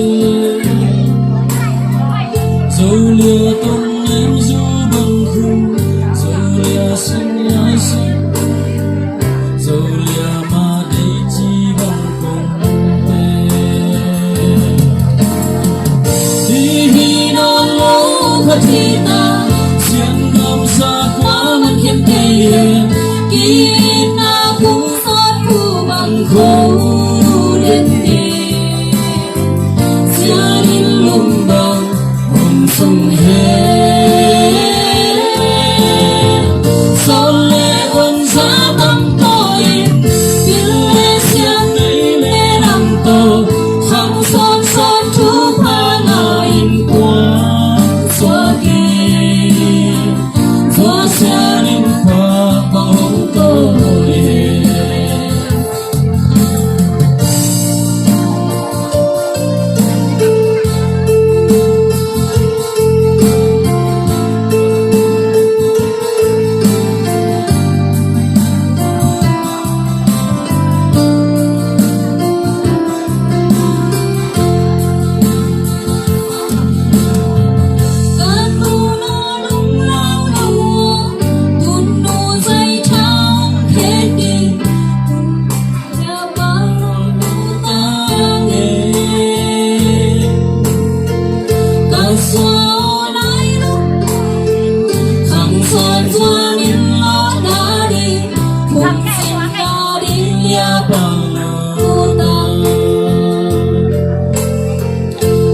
Zo lia tong nem zu bang khum, Zo lia sing lai sing, Zo lia ma dei ci bang kong te. Hi hi nawn lo khat hi ta, Sianggamsa kua man khiam kei hen. Ki-itna kum sawt thu bang kho den hi. Sian in lum bang hong sung hen. Sawl le guan za tam taw in, pil le siam nei le nam taw, khang sawn sawn thupha ngah in kuang suak hi. Tua Sian in pha bang hong tawi hen.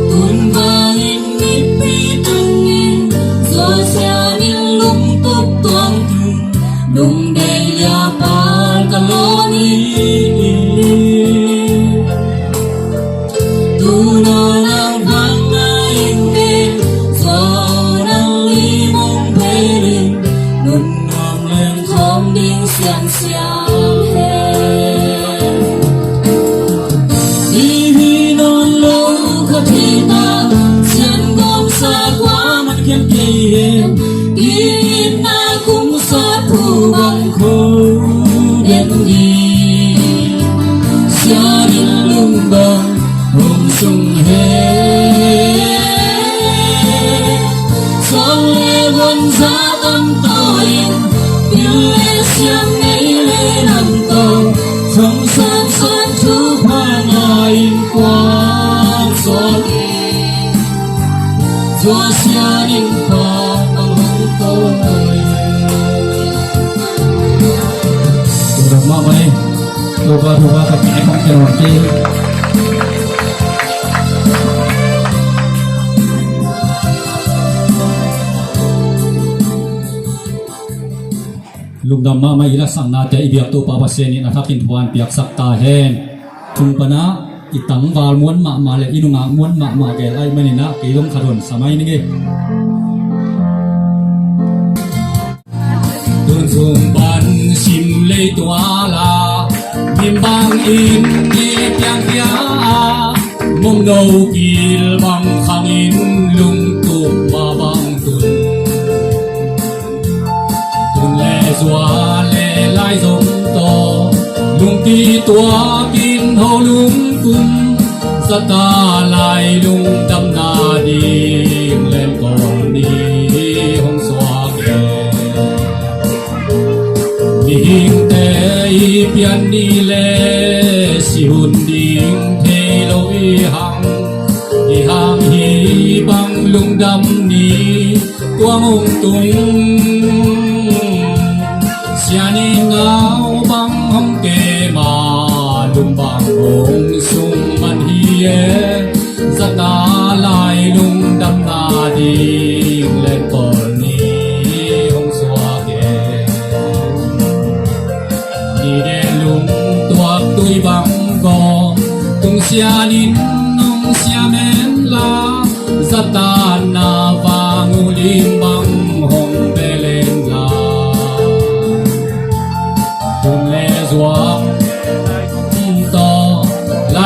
Tun vangin mipi tungin, Tua Sian in lungtup tuang tun, lungdei liapan ka lawm hi. Tuna nang vang ngai ing e, Tua nang limong pelin, nun nuam leng khawm ding siangsiang hen. Hi hi nawn lo khat hi ta, Sianggamsa kua man khiam kei hen. Ki-itna kum sawt thu bang kho den hi. Sian in lum bang hong sung hen. Sawl le guan za tam taw in, pil le siam nei le nam taw, khang sawn sawn thupha ngah in kuang suak hi. Tua Sian in pha bang hong tawi hen. Tua mahmah hi. Tua ka thu ka ka pi ai khong te nawn te. Lungdam mahmah i laksaknate i biak Topa Pasian in a thakin thuan piaksak ta hen. Tung pana i tangval muan mahmah le i nungak muan mahmah gel ai maninah kei zong khat hon samai ning e. Tun sung pan sim lei tua la, mim bang in i piang pia a, mong no kil bang khang in lungtup ma bang tun. Tun le zua le lai zong taw, lungti tuak in ho lungkum, zata lai lungdamna ding len kawl ni hong suak e. Mihingte i pian ni le si hun ding thei lo i hang, i hang hi bang lungdam ni tuang hong tung. Sian in ngau bang hong kem a, lum bang hong sung man hi e. Zata lai lungdamna ding len kawl ni hong suak e. Ni den lung tuak tui bang gaw, tung Sian in nong siam hen la, zata na vang uh lim bang hong bel hen la.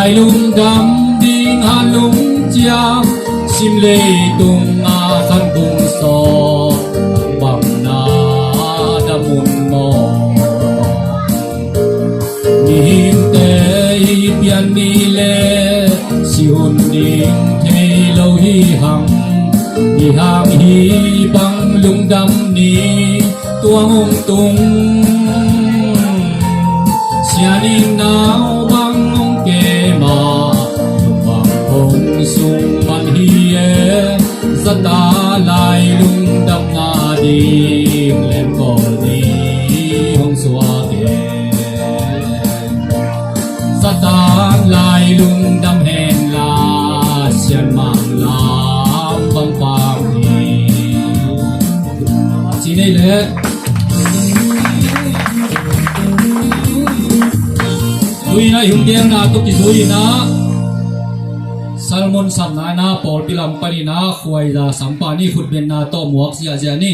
Ai lungdam ding a lungciam, sim leitung a khan bung sawm, bang na dam un maw? Mihingte i pian ni le, si hun ding thei lo hi hang, i hang hi bang lungdam ni. Tua hong tung sianin nau bang hong kema, bang hong sung man hi e. Zata lai lungdamna ding lemkawl ni hong suak e. Satan lai lungdam hen la, sian mang lam bang pang hi. Ci nei le. Tuina i hong dengna tawh kizuina, Salmon samna ina pawlpi lam panina khuaiza sampa ni khutbenna tawh muak ziahziah ni.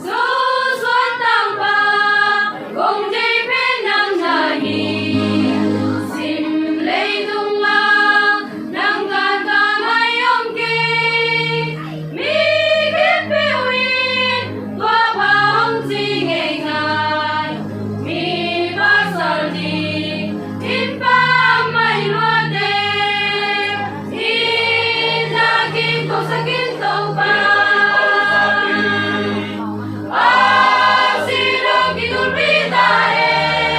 Susuan tangpa kong deih pen nang na hi. Sim leitung ah nang kan ka mai om kei. Mi khempeuh in tua bang hong ci ngeingai. Mi pasal ding in pammaih luat e. Inn ah kiphosak in Topa. A si dong kitulpi ta hen.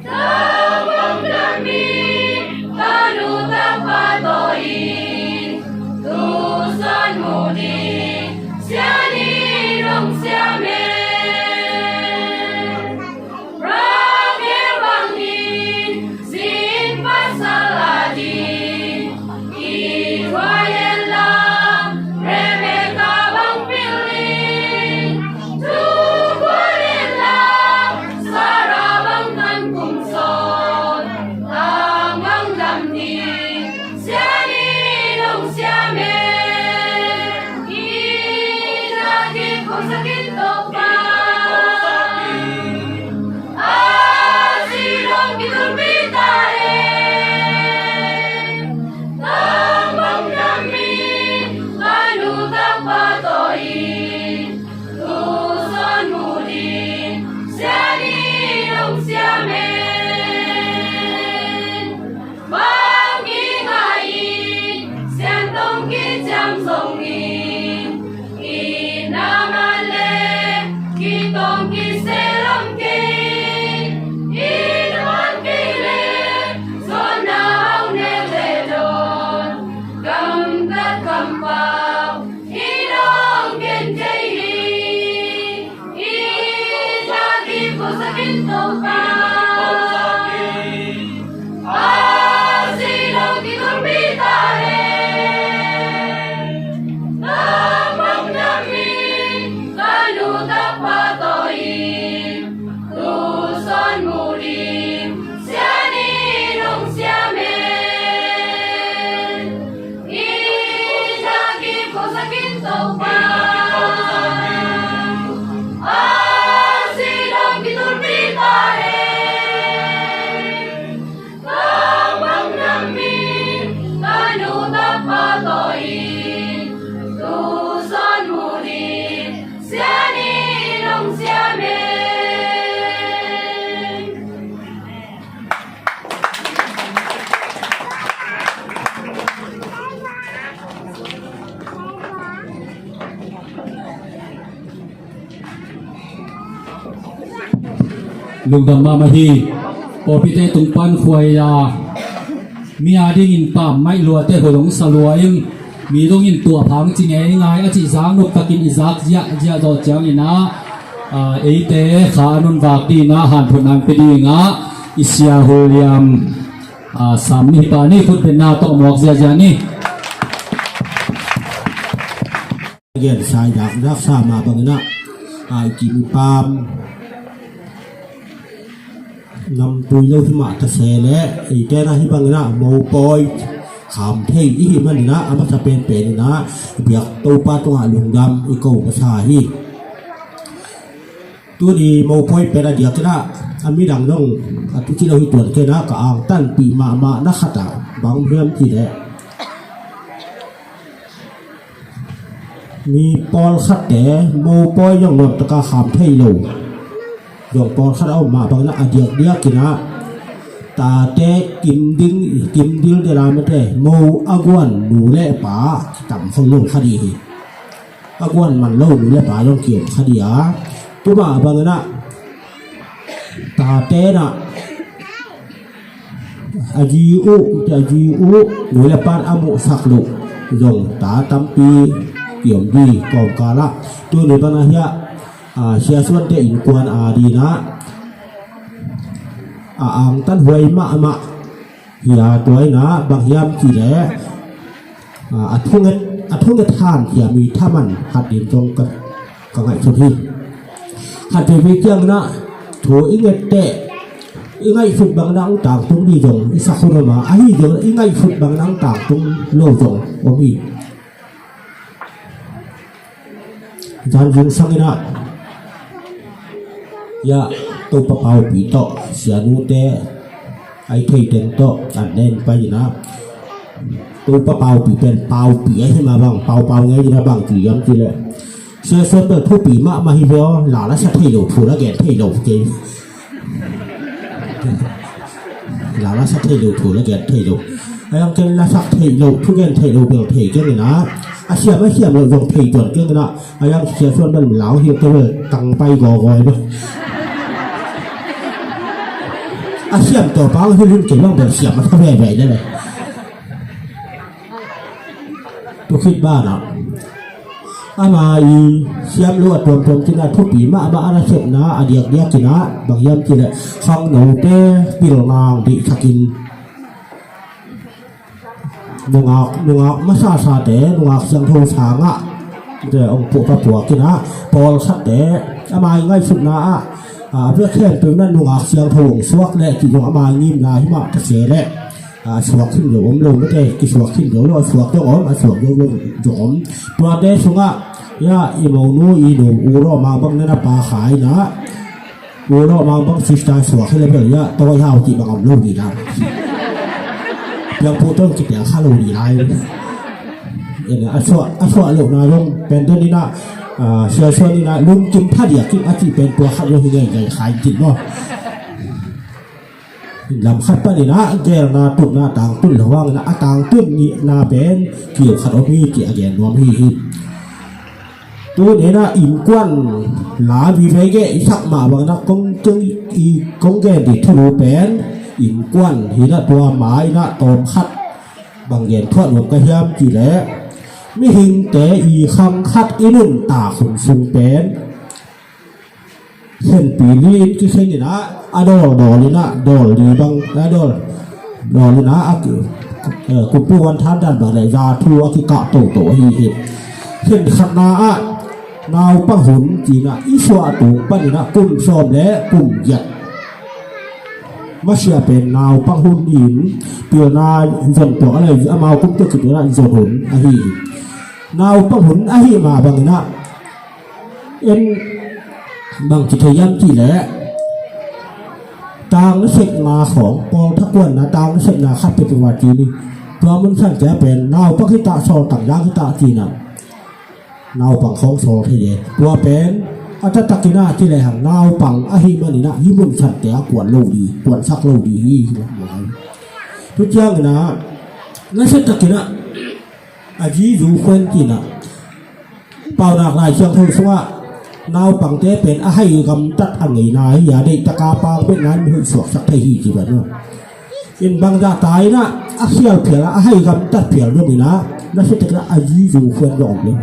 Tangmang dam in ka nu tapa tawh in, tu suan mu ding sian in hong siam e. Rakhel bangin zi-in pasal a ding kithuah inla, Rebekah bang pil in. Thukhun inla, Sarah bang kan kum sawm, tangmang dam ding sian in hong siam e. Inn ah kiphosak in Topa. A si dong kitulpi ta hen. Tangmang dam in ka nu tapa tawh in, tu suan mu ding sian in hong siam e. Bang kingai in siantong kiciam zongin, inn ah man le kitong kise lom kei. Inn ah man kei le, zonna hau nek le dawn, gamtat kampau in hong gen kei hi. Inn ah kiphosak in Topa. A si dong kitulpi ta hen. Tangmang dam in ka nu tapa tawh in, tu suan mu ding sian in hong siam e. Inn ah kiphosak in Topa. A si dong kitulpi ta hen. Tangmang dam in ka nu tapa tawh in, tu suan mu ding sian in hong siam e. Lungdam mahmah hi. Pawlpite tung pan khuai a, mi a dingin pammaih luate hua dong sa lua in, mi dongin tuah phang ci ngeingai a cih zak nop takin i zak ziahziah zawh ciangin ah, a, eite kha a nunvak dingin ah hanthotna hong pia dingah i sia Hul Liam A, sam ni hi pah ni, khutbetna tawh muak ziazia ni. Gen sai dak dak sa mah bangin ah, a, i kim i pam namtui lo hi mah ta se leh, eite na hi bangin ah mopawi kham thei i hi manin ah, a masa penpen in ah biak Topa tungah lungdam i ko masa hi. Tuni mopawi pen a diakin ah a midang dong a tuci lo hi tuan kei in ah ka angtanpih mahmah na khat ah bang hiam cih leh, mi pawlkhatte mopawi zong nuamtaka kham thei lo. Zong pawlkhat a om mah bangin ah a diakdiakin ah tate kim ding, kim dil dela mate mo a guan nu le pa kitam khol lo kha ding hi. A guan man lo nu le pa zong kiom kha ding a. Tua mah bangin ah tate in ah a zi uh, a zi uh, nu le pan a muhsak loh zong ta tampi kiom ding kawmkal ah. Tuni pan ah hiah, a, Sia Suante innkuan a dingin ah a angtan huai mahmah hi a, tua in ah bang hiam cih leh, a, a thunget, a thunget han hiam i thaman khat ding zong ka, ka ngaihsut hi. Khat veivei ciangin ah thu i nget teh i ngaihsut bangin ah hong tangtung ding zong i sak hun om a, ahi zong i ngaihsut bangin ah hong tangtung lo zong om hi. Zan zingsang in ah, ya, Topa Paupi tawh, sianute, ai thei teng tawh an nen pai in ah, Topa Paupi pen Paupi ahi mah bang, Pau Pau ngei in ah bang ci hiam cih leh, Sia Suan bel thupi mahmah hi ve aw, la la sa thei lo, thu la gen thei lo kei. La la sa thei lo, thu la gen thei lo. A yang ken la sak thei lo, thu gen thei lo bel thei keng in ah, a siam a siam lo zong thei tuan keng in ah, a yang Sia Suan bel lau hi te bel tang pai gawgawi bel. A siam tawh pang hilhin kei bang bel siam a tha veve le le. Tua khit banah ama i siam lo a tuamtuam cin ah thupi mahmah a nasepna a diakdiak cin ah bang hiam cih leh khangnote pilna deihsak in nungak, nungak masasate, nungak siangtho sangah te hong puahpapuak in ah pawlkhatte ama i ngaihsutna ah, a, a biak khempeuh na nungak siangtho hong suak leh cih zong ama i ngimna hi mah ta se leh, a, suak khin zo om lo mate, kisuak khin zo lo, a suak zong om, a suak zo zong om. Tuate sungah, ya, i monu, i nu, U Lawh Mang bang na na pa kha in ah, U Lawh Mang bang sister suak hi le bel, ya, Tawi Hau cih bang om lo ding lai. Piangpuk tawh kitiang kha lo ding lai. En a suak, a suak lohna zong pen den in ah, a, Sia Suan in ah lungkim phadiak in a cih pen tua khat lo hi ngei ngei khai tin maw. Lam khat panin ah geelna tutna tangtun lo hangin ah a tangtun nihna pen kil khat om hi cih a gen nuam hi hi. Tuni in ah innkuan la vive geh i sak mah bangin ah kong, kong i, kong gen ding thulu pen innkuan hi in ah tua ma in ah tawm khat bang gen thuah nuam ka hiam cih leh mihingte i khang khat i nuntak hun sung pen khenpi li in kikhen in ah, a dawl dawl in ah, dawl li bang, a dawl dawl in ah, a ki, eh, kumpi wan than dan bang le za thu a kikah toto ahi hi. Khen khatna ah naupang hun ci in ah i suah tung panin ah kum sawm le kum giat. Masiah pen naupang hun in pilna zon tuak a lei amau kum tek kipilna zon hun ahi hi. Naupang hun ahi mah bangin ah en bang ci thei hiam cih leh tang nasepna khawng pawl thakuanna tang nasepna khat peuhpeuh a ci ni. Tua mun san cia pen naupang hi ta sawl tang dang hi ta ci in ah naupang khawng sawl thei e. Tua pen a taktakin ah ci lehang naupang ahi manin ah hih mun sante a kuan lo ding, kuansak lo ding hi. Tu ciangin ah nasia takin ah a zi zu khuan ci in ah Paunak Lai Siangtho sungah naupangte pen a hai gamtat a ngeina hi a, deih taka pang betna in mi hoih suaksak thei hi ci pen maw. In bangzah ta in ah a khial phial a, a hai gamtat phial zong in ah nasia takin ah a zi zu khuan zong om lo.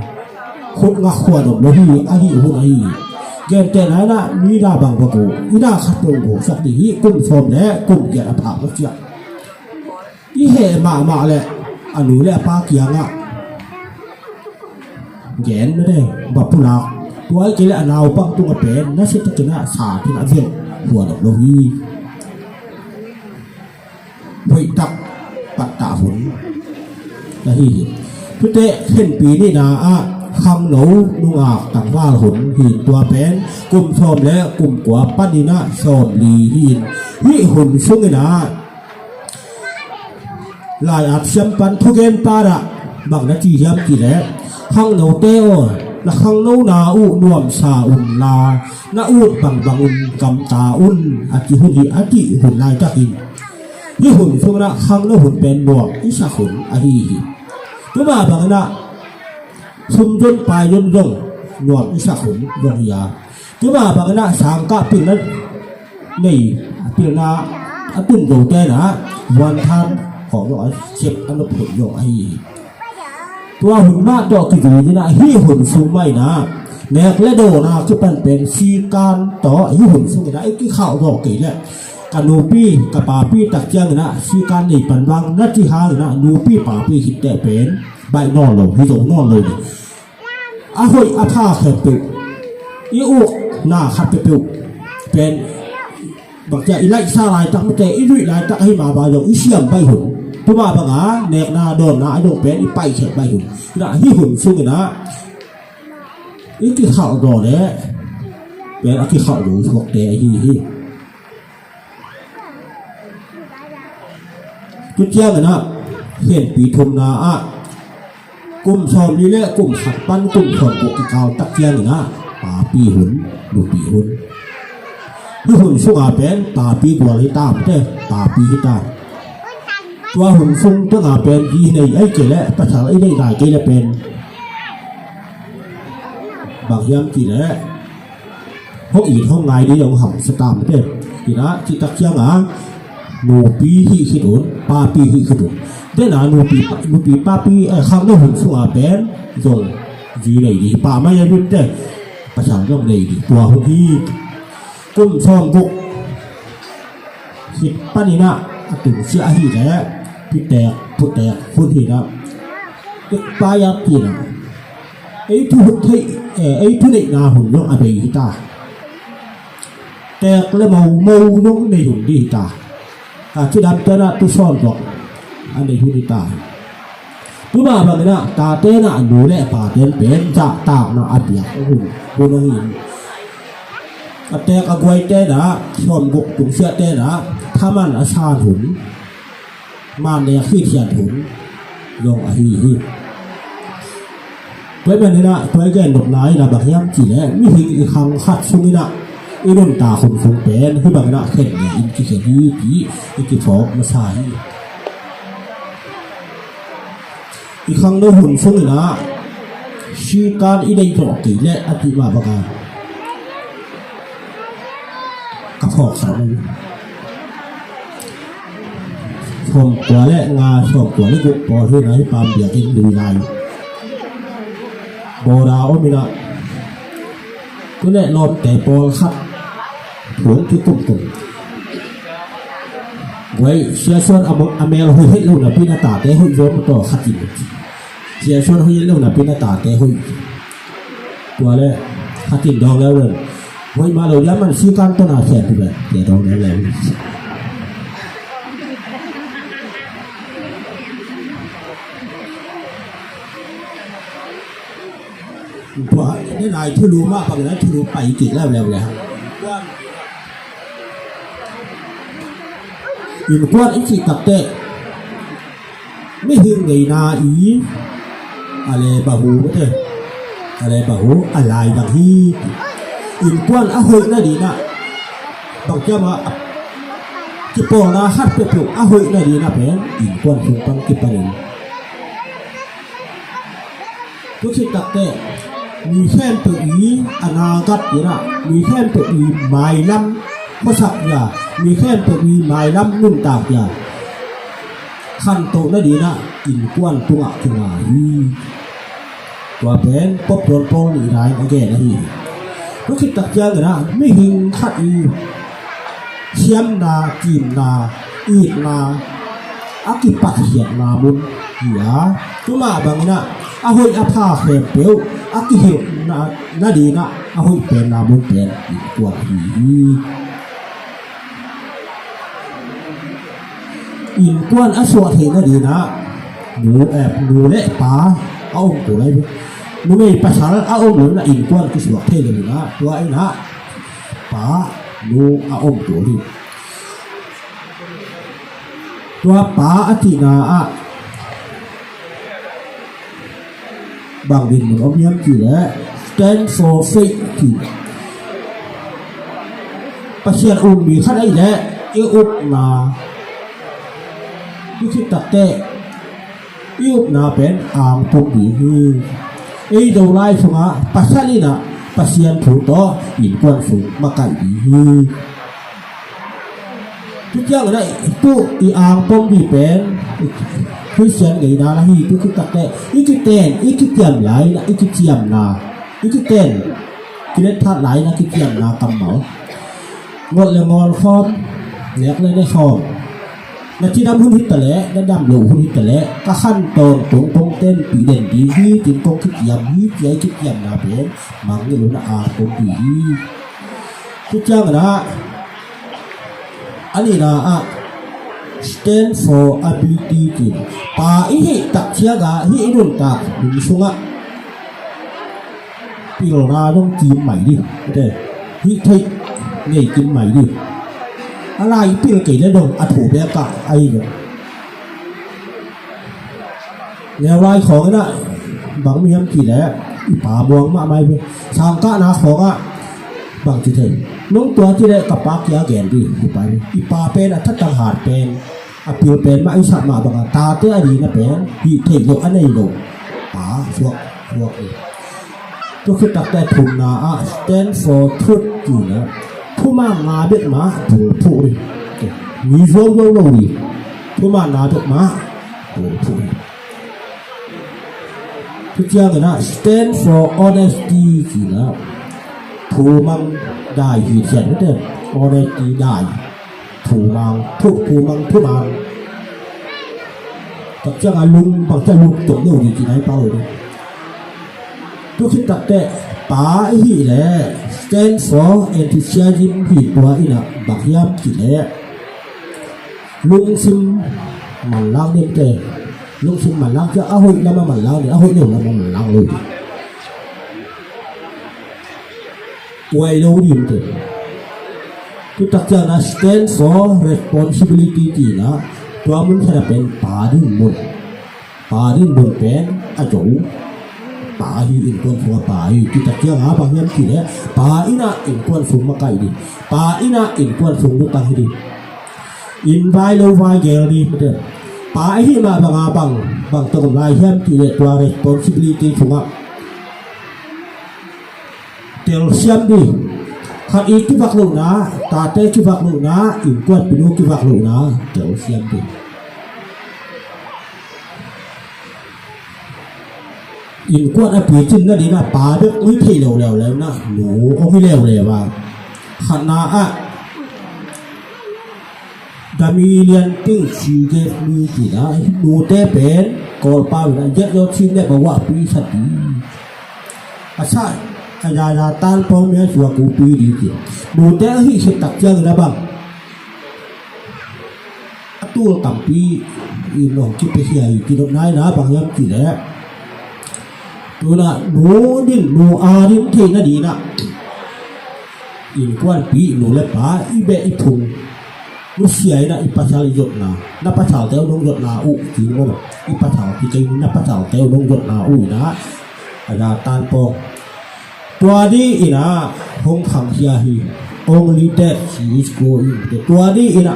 Khut ngak khuan om lo hi, ahi hun ahi. Gentehna in ah mi na bang bang uh i na khat zong gawsak ding hi, kum sawm le kum giat a phak masiah. i heh mahmah le a nu le a pa kiangah gen mete, va pulak. Tua i kei le a naupang tungah pen nasia takin ah sa thin a velh huan lo hi. Hoihtak pattah hun ahi hi. Tute khenpi nihna ah khangno nungak tangval hun hi. Tua pen kum sawm le kum kua panin ah sawmli hi. Hih hun sungin ah lai-at siam pan thugen pa dah bang na ci hiam cih leh, khangnote aw, na khangnona uh nuamsa unla, na ut bangbang un gamta un, a ci hun hi a, cih hun laitak hi. Hih hun sungin ah khangno hun pen nuam i sak hun ahi hi. Tuma bangin ah sum zon pai zon zong nuam i sak hun zong hi a, tuma bangin ah sangkah pilna nei, pilna a tun zote in ah vuanthan khawng zong a sep a nop hun zong ahi hi. Tua hun mah tawh kizui in ah hih hun sung mah in ah nek le dawna kipan pen sikan tawh hih hun sungin ah i kikhauh zawh kei leh, ka nupi ka papi tak ciangin ah sikan nei pan vang na ci hangin ah nupi papi khitteh pen baih nawn lo, hi zo nawn lo ding. A hoih a pha khempeuh, i ukna khat peuhpeuh pen bangcia i laihsa laitak mate, i luih laitak ahi mah bang zong i siam baih hun. Tuma banga nekna dawnna a dong pen i paikhiat baih hun. Inah hih hun sungin ah i kikhauh dawn leh pen a kikhauh lo suakte ahi hi. Tua ciangin ah khenpi thumna ah kum sawmli le kum khat pan kum sawmguk kikal tak ciangin ah papi hun, nupi hun. Hih hun sunga pen papi gual hi ta, mate, papi hi ta. Tua hun sung tengah pen zi nei ai kei leh, pasal i nei nai kei leh pen bang hiam cih leh hong it hong ngai ding zong hamsa ta, mate. Inah cih tak ciangah nupi hih khit un, papi hih khit un. Dena nupi, nupi papi, eh, khangno hun sunga pen zong zi nei ding hi, pa mai a lut te, pasal zong nei ding, tua hun hi. Kum sawmguk khit panin ah a tungsiah ahih leh pitek putek hun hi inah, tek pai a pi inah ei thu hun theih, eh, ei thuneihna hun zong a bei hi ta. Tek le mo, mo zong nei hun ding hi ta. A cidamte inah tusawn zong a nei hun hi ta. Tuma bangin ah tate inah nu le pate in pen zahtakna a piak hun, hun ahi hi. A tek a guaite inah, sawmguk tungsiahte inah thaman a san hun, man nek hithiat hun zong ahi hi. Tua ahih manin ah tua i gen nopna inah bang hiam cih leh mihing i khang khat sung inah i nuntak hun sung pen hih bangin ah khen ni in kikhen hi, cih i kiphawk masa hi. I khangno hun sung inah sikan i deih zawh kei leh a cih mah bangin ka phawk khat a, sawmkua le nga, sawmkua le guk pawl hi inah hih Pam biakinn lui lai bawda om inah, tu le lawmte pawlkhat phung kikumkum. Guai, Sia Suan a mel hoih het lo napi-in a tate hoih zaw maw, tua khat in. Sia Suan hoih het lo napi-in a tate hoih. Tua le khat in dawng leuleu. Hoih mah lo diam, man sikan tawh na khen hi ve, tia dawng leuleu. Tua, ni lai thulu mah bangin a thulu pai kik leuleu le. Innkuan i cih takteh mihing ngeina i a le bahu mate, a le bahu a lai dang hi. Innkuan a hoih nadingin ah bang ciang a kipawlna khat peuhpeuh a hoih nadingin ah pen innkuan sung pan kipanin. Tua khit takteh mi khempeuh i a nagat inah, mi khempeuh i mailam khuasak ya, mi khempeuh i mailam nuntak ya khantoh nadingin ah innkuan tungah kinga hi. Tua pen Pope John Paul nihna in a gen ahi hi. Tua khit tak ciangin ah mihing khat i siamna, kimna, itna, a kipathiatna mun hi a, tua mah bangin ah a hoih a pha khempeuh a kihilhna, na dingin ah a hoih penna mun pen innkuan ahi hi. Innkuan a suah theihna dingin ah nu, eh, nu le pa a om kul lai ve. Numei pasal a om lo in ah innkuan kisuak thei lo in ah, tua in ah pa nu a om kul hi. Tua pa a cihna ah bang dinmun om hiam cih leh, stand for faith cih. Pasian um mi khat ahih leh i upna, i khit takteh i upna pen angpum ding hi. Ei Zolai sungah pasal in ah Pasian thu tawh innkuan sung makaih ding hi. Tua ciangin ah tu i angpum ding pen Khristian ngeina la hi. Tua khit takteh i kiten, i kiciam lai in ah, i kiciamna, i kiten, kilet that lai in ah kiciamna kammal, ngol le ngol khawm, nek le ne khawm, na cidam hun hi taleh, na dam loh hun hi taleh, ka khan tawntung kong tenpih den ding hi, ci-in kong kiciam hi, ci-a i kiciamna pen mangngilh lo in ah angpum ding hi. Tua ciangin ah a nihna ah stand for ability cih. Pa i hih tak ciangin ah hih i nuntak hun sungah pilna dong kim mai ding, hih theih ngei kim mai ding. A lai i pil kei leh dong a thu bek ah ahi dong. Neu lai khawng in ah bang om hiam cih leh i pa muang mahmah hi ve. Sangkahna khawng ah bang ci thei, nong tua cih leh ka pa kiang gen ding, i pa, i pa pen a thatang hat pen, a pil pen mah i sap mah bangin tate a ding a pen hih theih loh a nei lo pa suak, suak hi. Tua khit takteh thumna ah stand for truth cih na, thuman na bek mah bulphuh ding. Mi zuauzuau lo ding, thuman na bek mah bulphuh ding. Tua ciangin ah stand for honesty cih na, thumang dai hi cian, honesty dai. Thumang, thu, thumang, thuman. Tak ciang a lung bang ciang lung tawh lo ding ci nai pau ding. Tua khit takteh pa i hih leh stand for enthusiasm hi. Tua in ah bang hiam cih leh lungsim manlang ding te. Lungsim manlang ciang a hoih lam ah manlang ding, a hoih lo lam ah manlang lo ding. Uai lo ding te. Tua tak ciang a stand for responsibility cih na, tua mun khat a pen pa ding mun. Pa ding mun pen a zo. Pa hi, innkuan sung a pa hi. Tua tak ciang a bang hiam cih leh pa in ah innkuan sung makaih ding. Pa in ah innkuan sung lutang hi ding. Inn vai lo vai gel ding. Pa i hih mah bang a bang, bang tawh lai hiam cih leh tua responsibility sungah telsiam ding. Khat i kivak lohna, tate kivak lohna, innkuanpih nu kivak lohna telsiam ding. Innkuan a picin na ding a pa bek hong hi thei lo leuleu na, nu hong hi leuleu a. Khatna ah The million things she gave me cih na, nute pen Kawlpau in a, yet your chin never walk beside me. A sa, a ya ya tan pong me sua ku pi di cih. Nute a hih khit tak ciangin a bang, a tul tampi in hong kipiakhia hi. Kidop nai na bang hiam cih leh, tu-in a nu ding, nu a ding theihna ding a, innkuanpih nu le pa i beh i phung, nusia in a i pasal i zotna, na pasalte uh nong zotna uh, ci-in maw, i pasal, ci kei, na pasalte uh nong zotna uh in a, a ya tan pong. Tua ding in a hong khangkhia hi. Only that she is growing. Tua ding in a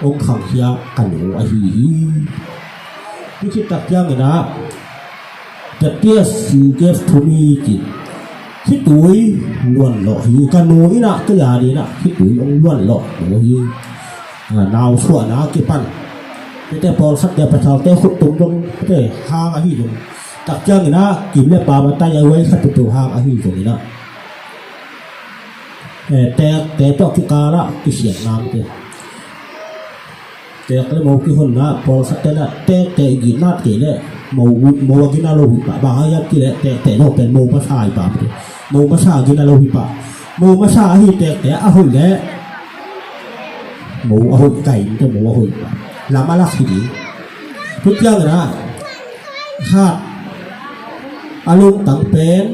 hong khangkhia ka nu ahi hi. Tua khit tak ciangin a, the tears she gave to me, ci. Khitui luanlawh hi. Ka nu in a, ka ya ding in a khitui hong luanlawh nu hi. A, nau suahna kipan. Tete pawlkhat te pasalte khut tung dong, tete hang ahi dong. Tak ciangin a, kim le pam a tai a, huai khat peuhpeuh hang ahi zongin a, eh, te, te tawh kikal ah kisiatna om te. Tek le mo kihonna, pawlkhat te na tektek i gina kei le mo, mo a gina lo hi pah. Bang hang hiam cih leh tektek lo pen mo masa hi pah. Mo masa a gina lo hi pah. Mo masa ahi tektek a hoih le mo a hoih kai in te mo a hoih pah. Lam a lak hi ding. Tua ciangin ah khat a lungtang pen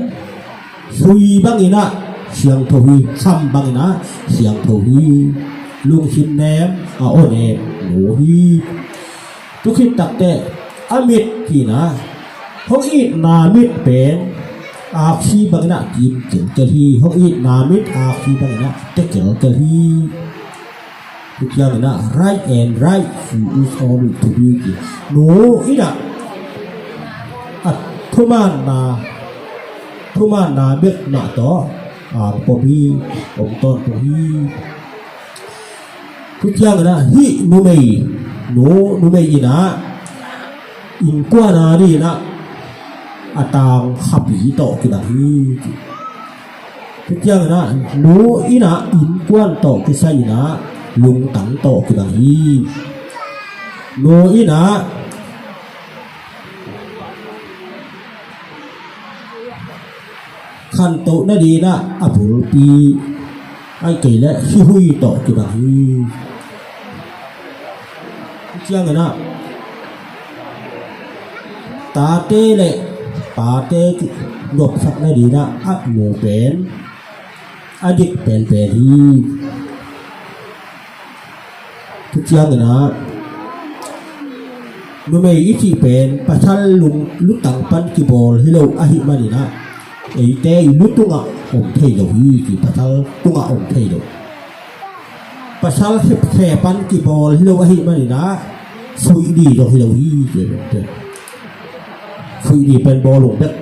sui bangin ah siangtho hi, kham bangin ah siangtho hi. Lungsim nem a aw nem no hi. Tua khit takteh a mit hi-in ah hong itna mit pen aksi bangin ah kim kelkel hi. Hong itna mit aksi bangin ah te kelkel hi. Tua ciangin ah right and right, she is only to be ki. Nu in ah a thumanna, thumanna bek mah tawh a pom hi, om tawntung hi. Tua ciangin ah hih numei, nu, numei in ah innkuan a dingin ah a tangkhapi tawh kibang hi. Tua ciangin ah nu in ah innkuan tawh kisai in ah lungtang tawh kibang hi. Nu in ah khantoh nadingin ah a bulpi, ahih kei leh sihui tawh kibang hi. Tua ciangin ah tate le pate nopsak nadingin ah a mu pen a dik penpen hi. Tua ciangin ah numei i cih pen pasal lung, lutang pan kibawl hi lo ahih manin ah eite i lu tungah om thei lo hi ci, pasal tungah om thei lo. Pasal khepkhe pan kibawl hi lo ahih manin ah suih ding zong hi lo hi ci. Suih ding pen bawlung bek.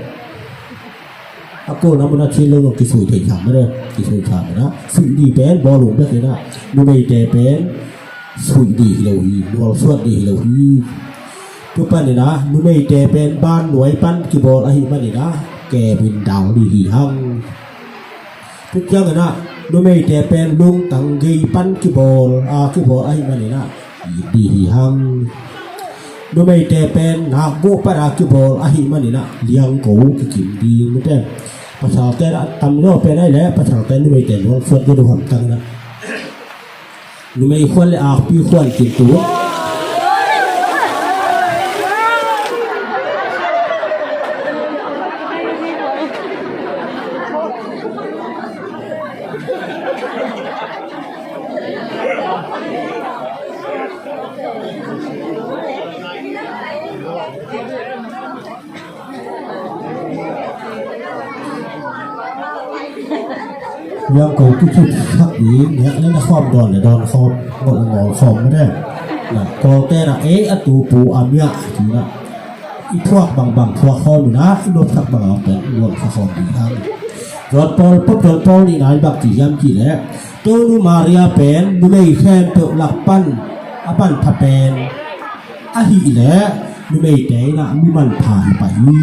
A kona mun a chin lo zong kisui thei tham mah de, kisui tham mah na. Suih ding pen bawlung bek hi na. Numeite pen suih ding hi lo hi, nualsuat ding hi lo hi. Tua panin ah numeite pen ban nuai pan kibawl ahih manin ah kep in dal ding hi hang. Tua ciangin ah numeite pen lungtang gei pan kibawl, a kibawl ahih manin ah it ding hi hang. Numeite pen nakguh pan a kibawl ahih manin ah liangko kikim ding mite. Pasalte na tam zaw pen ahih leh pasalte numeite nuang suat ding uh hamtang na. Numei khuan le akpi khuan kin tu. Yang ko tu tu hak di, nek le na khawm dawn le dawn khawm, ngol le ngol khawm mah de. Na, Kawlte na, eh, a tu pu a mia, ci na. I thuak bangbang thuak khawm in ah, i nopsak bangbang pen i nopsak khawm ding hang. John Paul, Pope John Paul nihna in bang ci hiam cih leh, Tonu Maria pen numei khempeuh lak pan a manpha pen ahih leh numeite in ah mi manpha hi pah hi.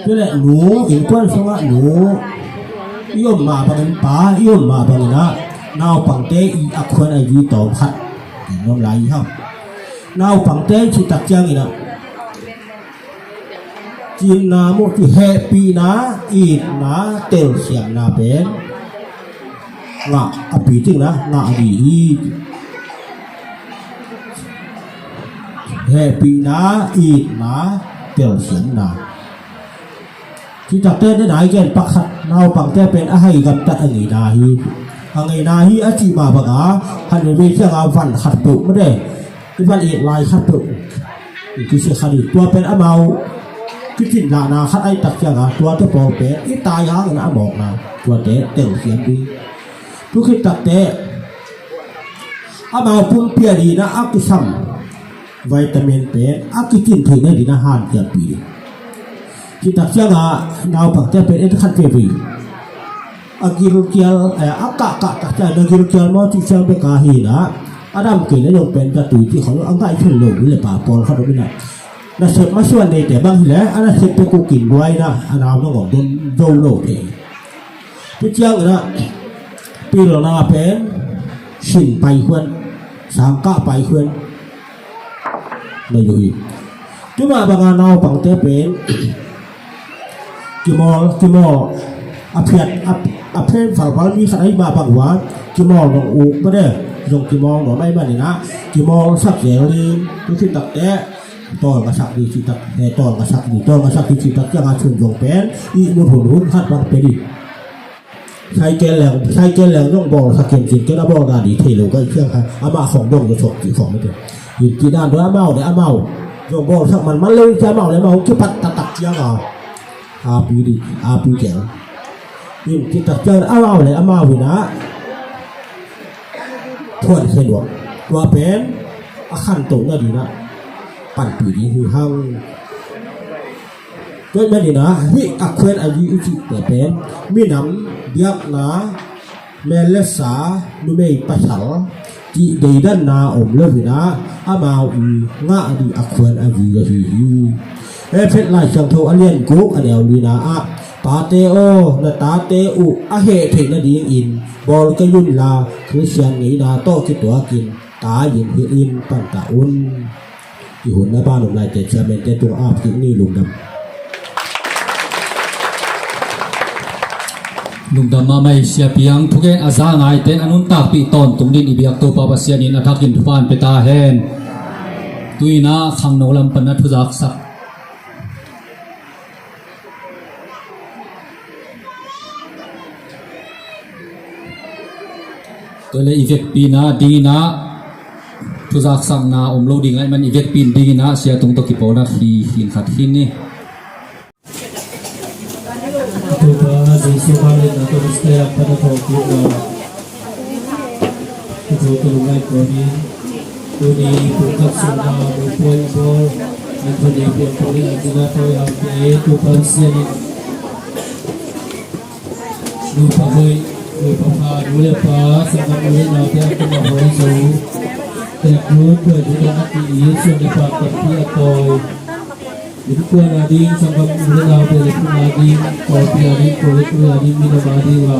Tua leh nu, innkuan sungah nu i om mah bangin, pa i om mah bangin ah naupangte i a khuan a i tawm khat. Eng nuam lai i hang. Naupangte i cih tak ciangin ah cinna mu ci, hehpihna, itna, telsiamna pen ngah a pi cing na, ngah a di hi. Hehpihna, itna, telsiamna. Cih takte na nai gen pakhat, naupangte pen a hai gamtat a ngeina hi. A ngeina hi a cih mah bang a, han veve ciang a van khat peuh mah de. I van it lai khat peuh. Kisi khat hi, tua pen amau kicin lahna khat ahih tak ciang a, tuate pawl pen i tai hangin a mawkna, tuate telsiam ding. Tu khit takte amau pumpi a dingin a kisam vitamin pen a kicin theihna dingin a hanciampih ding. Cih tak ciang a naupangte pen en khat veve. A gilkial, eh, a kahkah tak ciang, na gilkial maw cih ciang bek a hi na, a dam kei le zong pen ka tui cih khawng a ngaih thei lo, mi le pa pawlkhat om in ah. nasep masuan neite bang hileh a nasep bek uh kin duai na, a nau na ngawng don zo lo thei. Tua ciangin ah pilna pen sin paikhuan, sangkah paikhuan na hi uh hi. Tua mah banga naupangte pen kimawl, kimawl a phiat, a, a phen falfal mi khat ahi mah bang uh a, kimawl nong uk mah de, zong kimawl nong mai manin ah, kimawlsak zel ding, tu citakte tawlngasak ding citak, eh, tawlngasak ding, tawlngasak ding citak ciangah cun zong pen ihmut hunhun khat bang pia ding. Cycle leng, cycle leng zong bawlsak khin cin, ken a bawlna ding thei lo ka hih ciang kha, amah khong dong zong sok cih khong mite. Inn cih dan dong amau le amau zong bawlsak manman lo in ci amau le amau kipat taktak ciang a, a pi ding, a pi keng. Inn cih tak ciang amau le amau in ah thuan khen uh a, tua pen a khantoh nading ah panpih ding hi hang. Tua ahih manin ah hih a khuan a zi i cihte pen minam biakna, mel le sa, numei pasal cih deidanna om lo in ah amau i ngah ding a khuan a zi ahi hi. Efesa Lai Siangtho a lian guk a neu lina ah, pate aw, na tate uh a heh theih nadingin bawl kei unla, Khristian ngeina tawh kituakin tai-in hilhin panta un. I hun na ban om laite chairman te tungah ap kik ni. Lungdam. Lungdam mahmah i Sia Piang, thugen a za ngaite a nuntakpih tawntung dingin i biak Topa Pasian in a thakin thupha hong pia ta hen. Tu-in ah khangno lam pan a thuzaksak Tua le i vekpi-in ah dingin ah thuzaksakna om lo ding ahih man i vekpi-in dingin ah sia tung tawh kipawlna khi khin khat khin ni. Topa Jesu Mari na Topa Stea pada thawh kik na. Khuapi ka lungngaih kua in tuni pumkhat sungah mupuai bawl Anthony piangthak in a kina tawh a hauhte Topa Pasian in nupa hoih, nupa pha, nu le pa, sanggam u le naute a kum a hoih zo, tek lut buai ding a ki-it, suan le pha tampi a tawi. Innkuan a ding, sanggam u le naute le phung a ding, pawlpi a ding, pawlpi a ding, minam a ding a,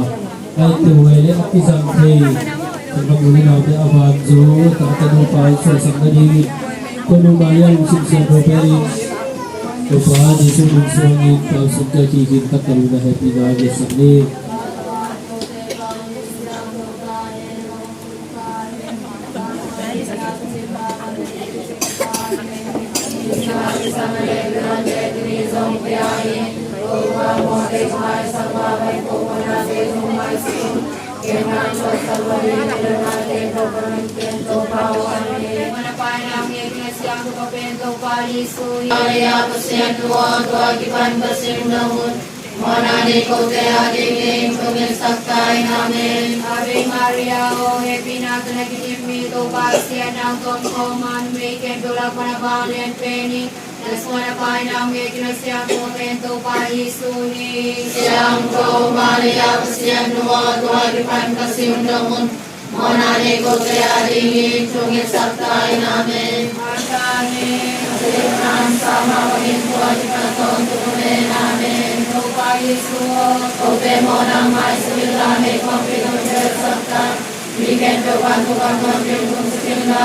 a ittehuai le a kizang thei sanggam u le naute a van zo, a tate nupa in suahsak nadingin Khuanu Maria lungsim siangtho pen in Topa Jesu min suangin tawlsun cia kikin taktak na hehpihna ngetsak ni. Maria Pasian tua kipan Pasian dong un. Mawhna nei kote adingin thungetsak ta in. Amen. Ave Maria, aw hehpihna tawh na kidim hi, Topa Pasian nang tawh om ko ma, numei khempeuh lak pan na vang lian pen hi. Na sungah na Pa in a hong ngei Gin Siangtho pen Topa Jesu hi. Siangtho Maria Pasian nu aw, tua kipan Pasian dong un. Mawhna nei kote adingin thungetsak ta in. Amen. Amen. Amen. Topa Jesu aw, ko pen mawhna maisuak inla, meikuang pen hong delsak ta in. Mi khempeuh vantung gam tawh hong tung suk inla,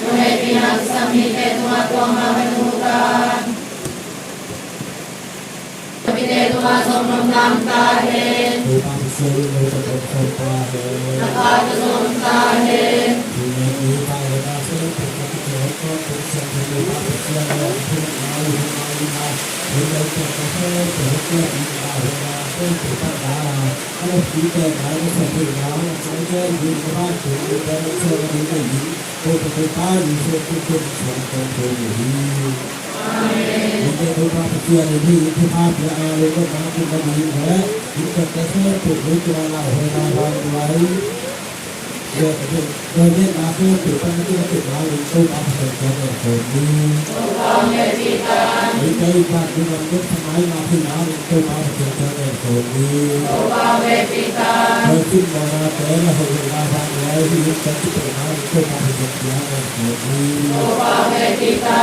nong hehpihna kisam mite tungah tua mah va mu ta in. Mite tungah zong lungdam ta hen. Topa Pasian in nang tawh zong om ta hen. Na Pa tawh zong om ta hen. Amen. Topa hong hehpih ta. Topa hong hehpih ta. Topa hong hehpih ta.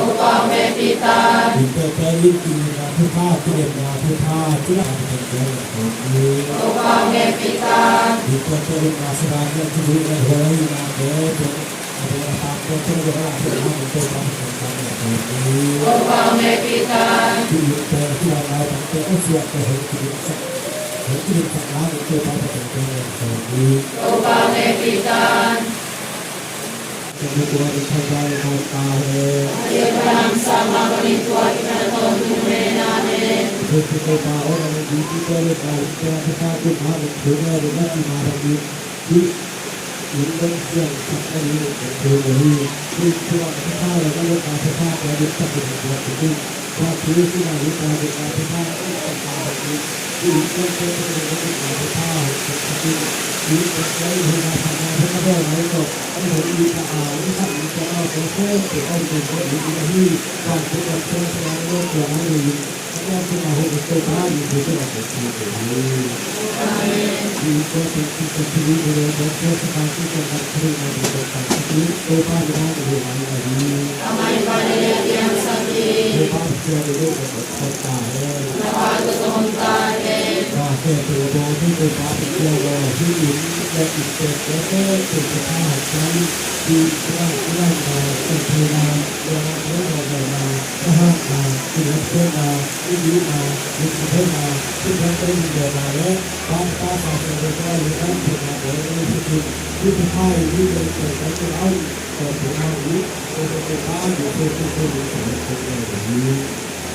Topa hong hehpih ta. Topa hong hehpih ta. Topa hong hehpih ta. Topa hong hehpih ta.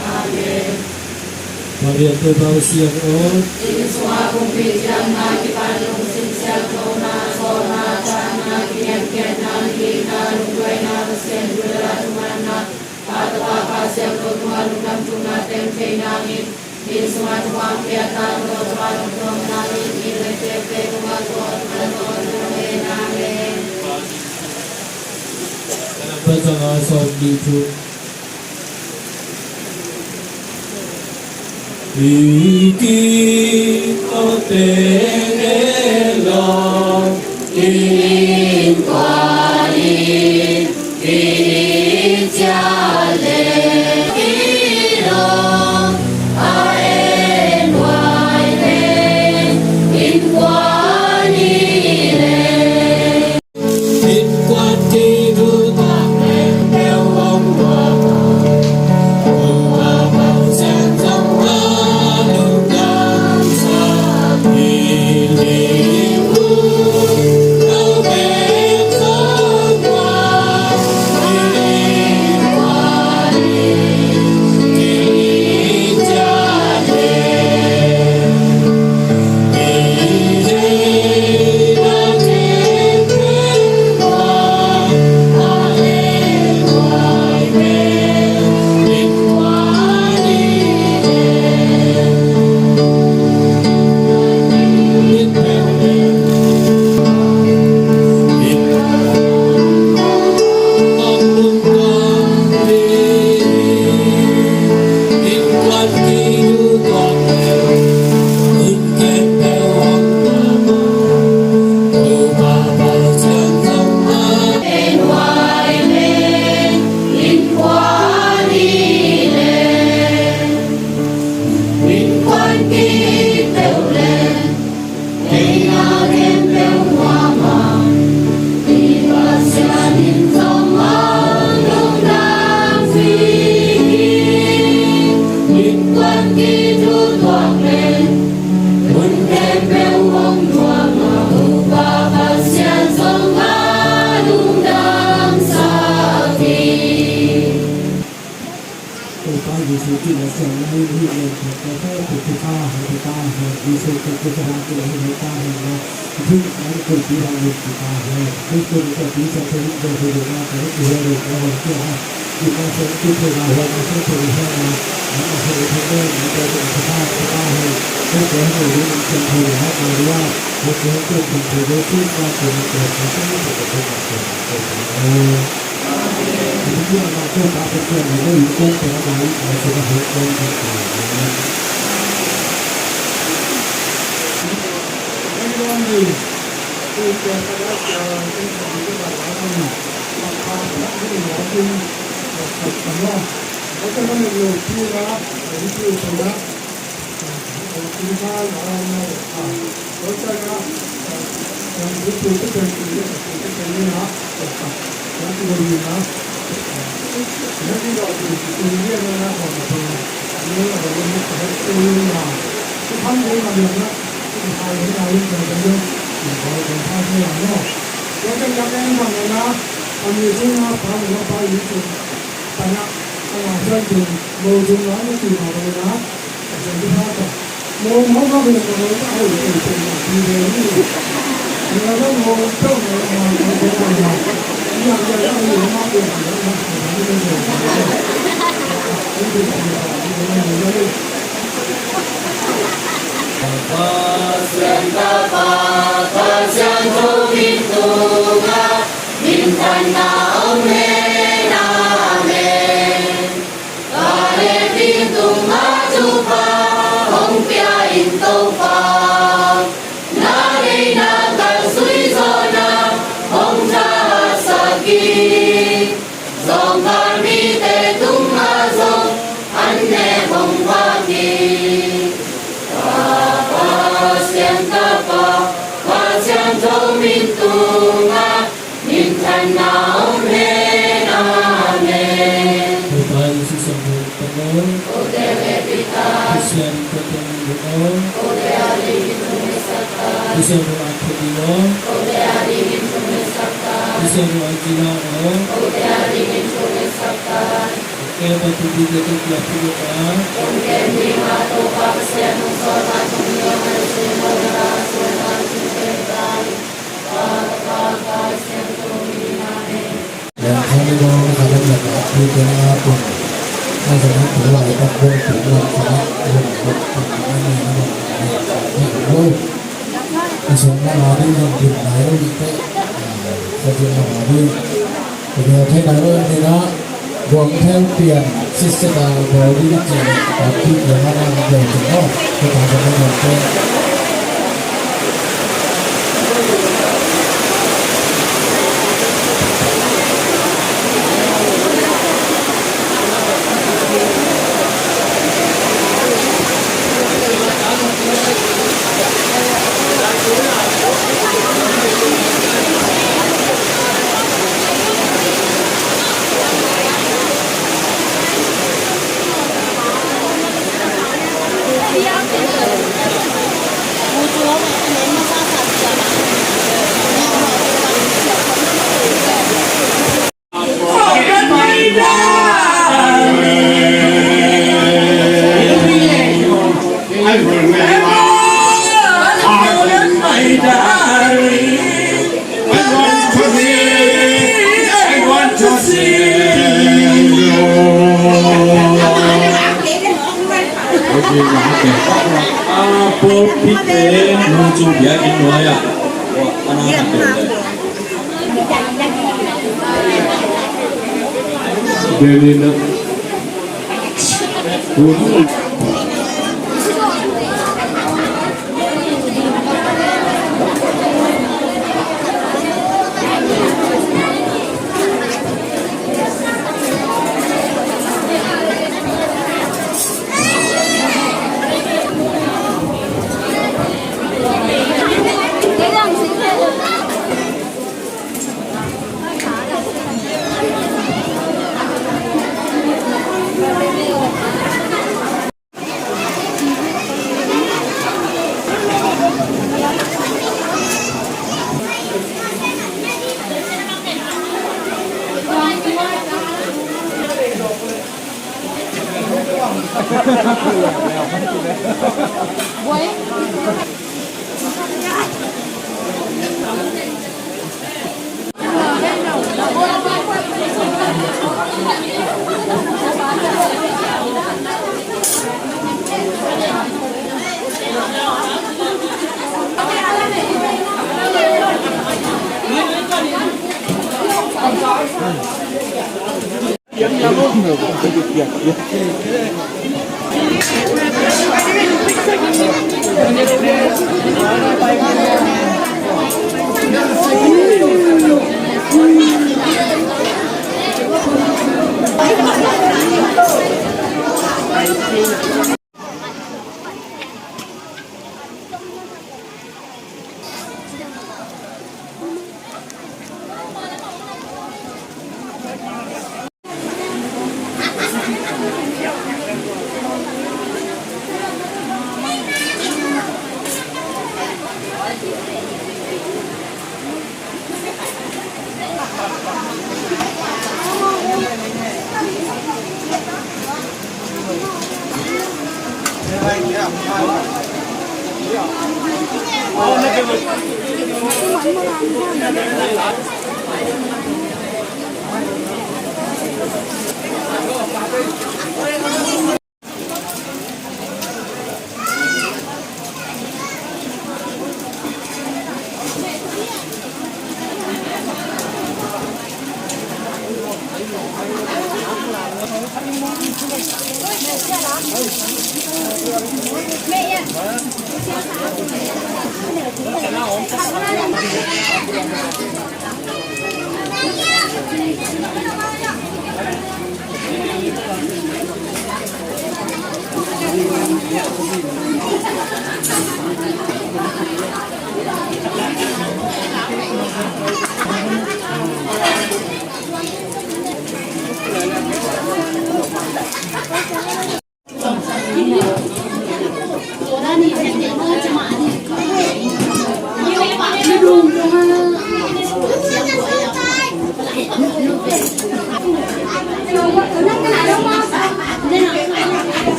Amen. Mari Topa Pasian aw. Inn sungah kong pia ciangin na kipan lungsim siangtho na, sawlna, thahatna, kiniamkhiatna, hihna, lungduaina, Pasian thu le la thumanna, Pa, Tapa, Kha Siangtho tungah lungdam thumna teng thei nangin, inn sungah thupha hong pia ta, tua tungah lungdam nangin, inn le khempeuh tungah tua tungah lungdam nangin. Amen. Pasal sawm nih thu. Topa Jesu Khrist a siangna in hih lengthotte khempeuh thupha hong pia ta hen. Jesu Khrist thupha pia hong pia ta hen la. Hih nang kumpi bang lut pia ta hen. Hih kumpi siangtho in Jesu Khrist na te hih hong pia ta hen. Hih na siangtho na hong na siangtho na hong na. Nang na siangtho na hong na thupha pia ta hen. Hih te hong lut siangtho na hong na lut. Hih te hong lut siangtho na hong na lut. Pasian Tapa, Pasian Tho min tungah, minthanna om hen. Amen. Vale vingtung a Topa, hong pia in Topa, na deihna kalsui zawhna hong thahatsak hi. Zawngkhal mite tungah zong an nek hong vak hi. Tapa, Siangtapa, Pa Siangtho min tungah, minthanna om hen. Amen. Topa Jesu siangtho tangin, Pasian tungah, Pasian tungah, Pasian tungah,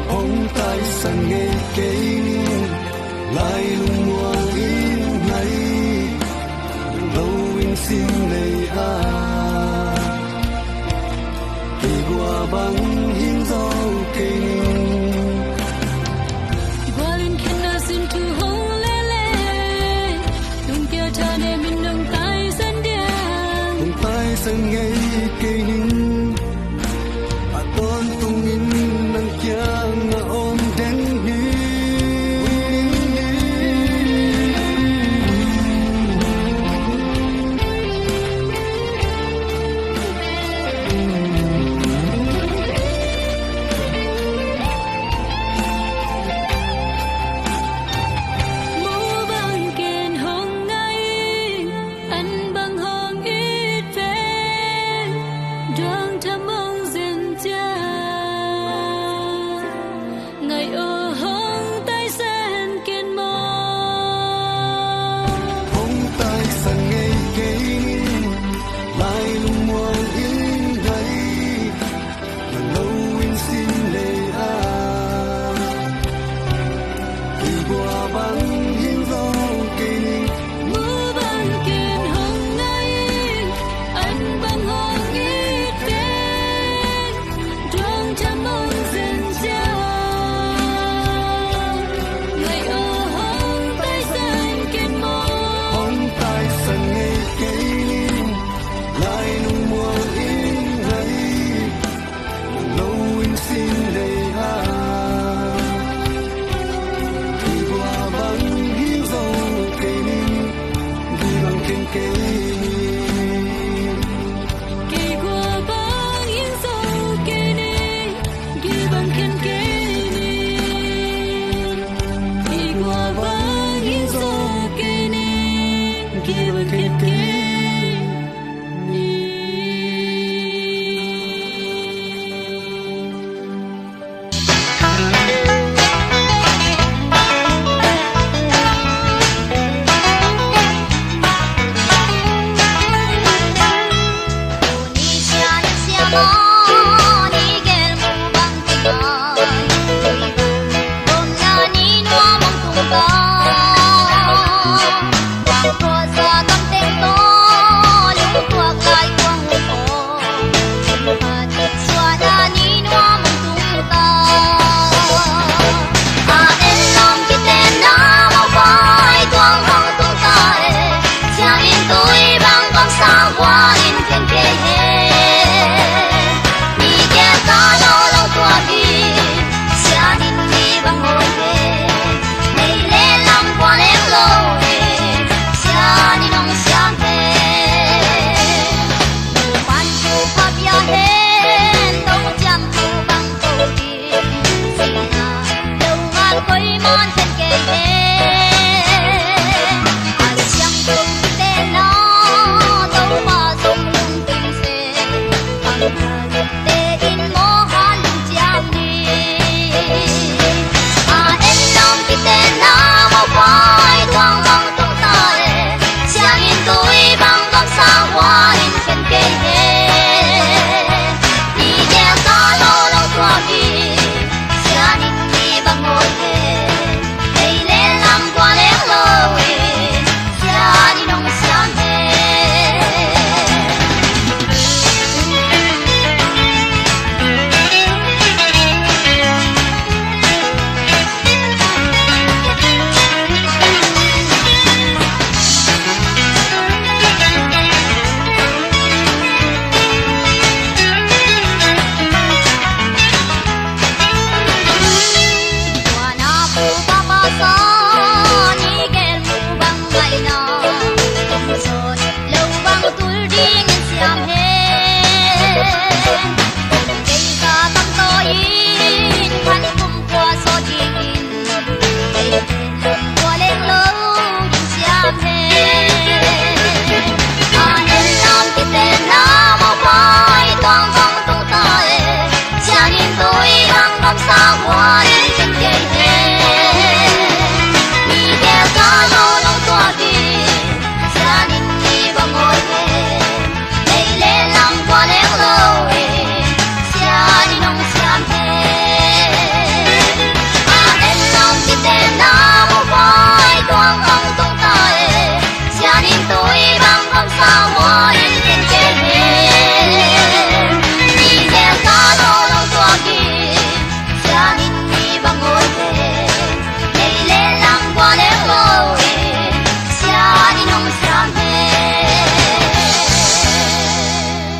Hong taisan ngei kei ning, lai lungmuang in ngai lo in sim lei a, kei gua bang hing zo kei ning. Gualin khen na sin thu hong lele, lungkia tha ne min nong taisan dia. Hong taisan ngei kei ning, a ton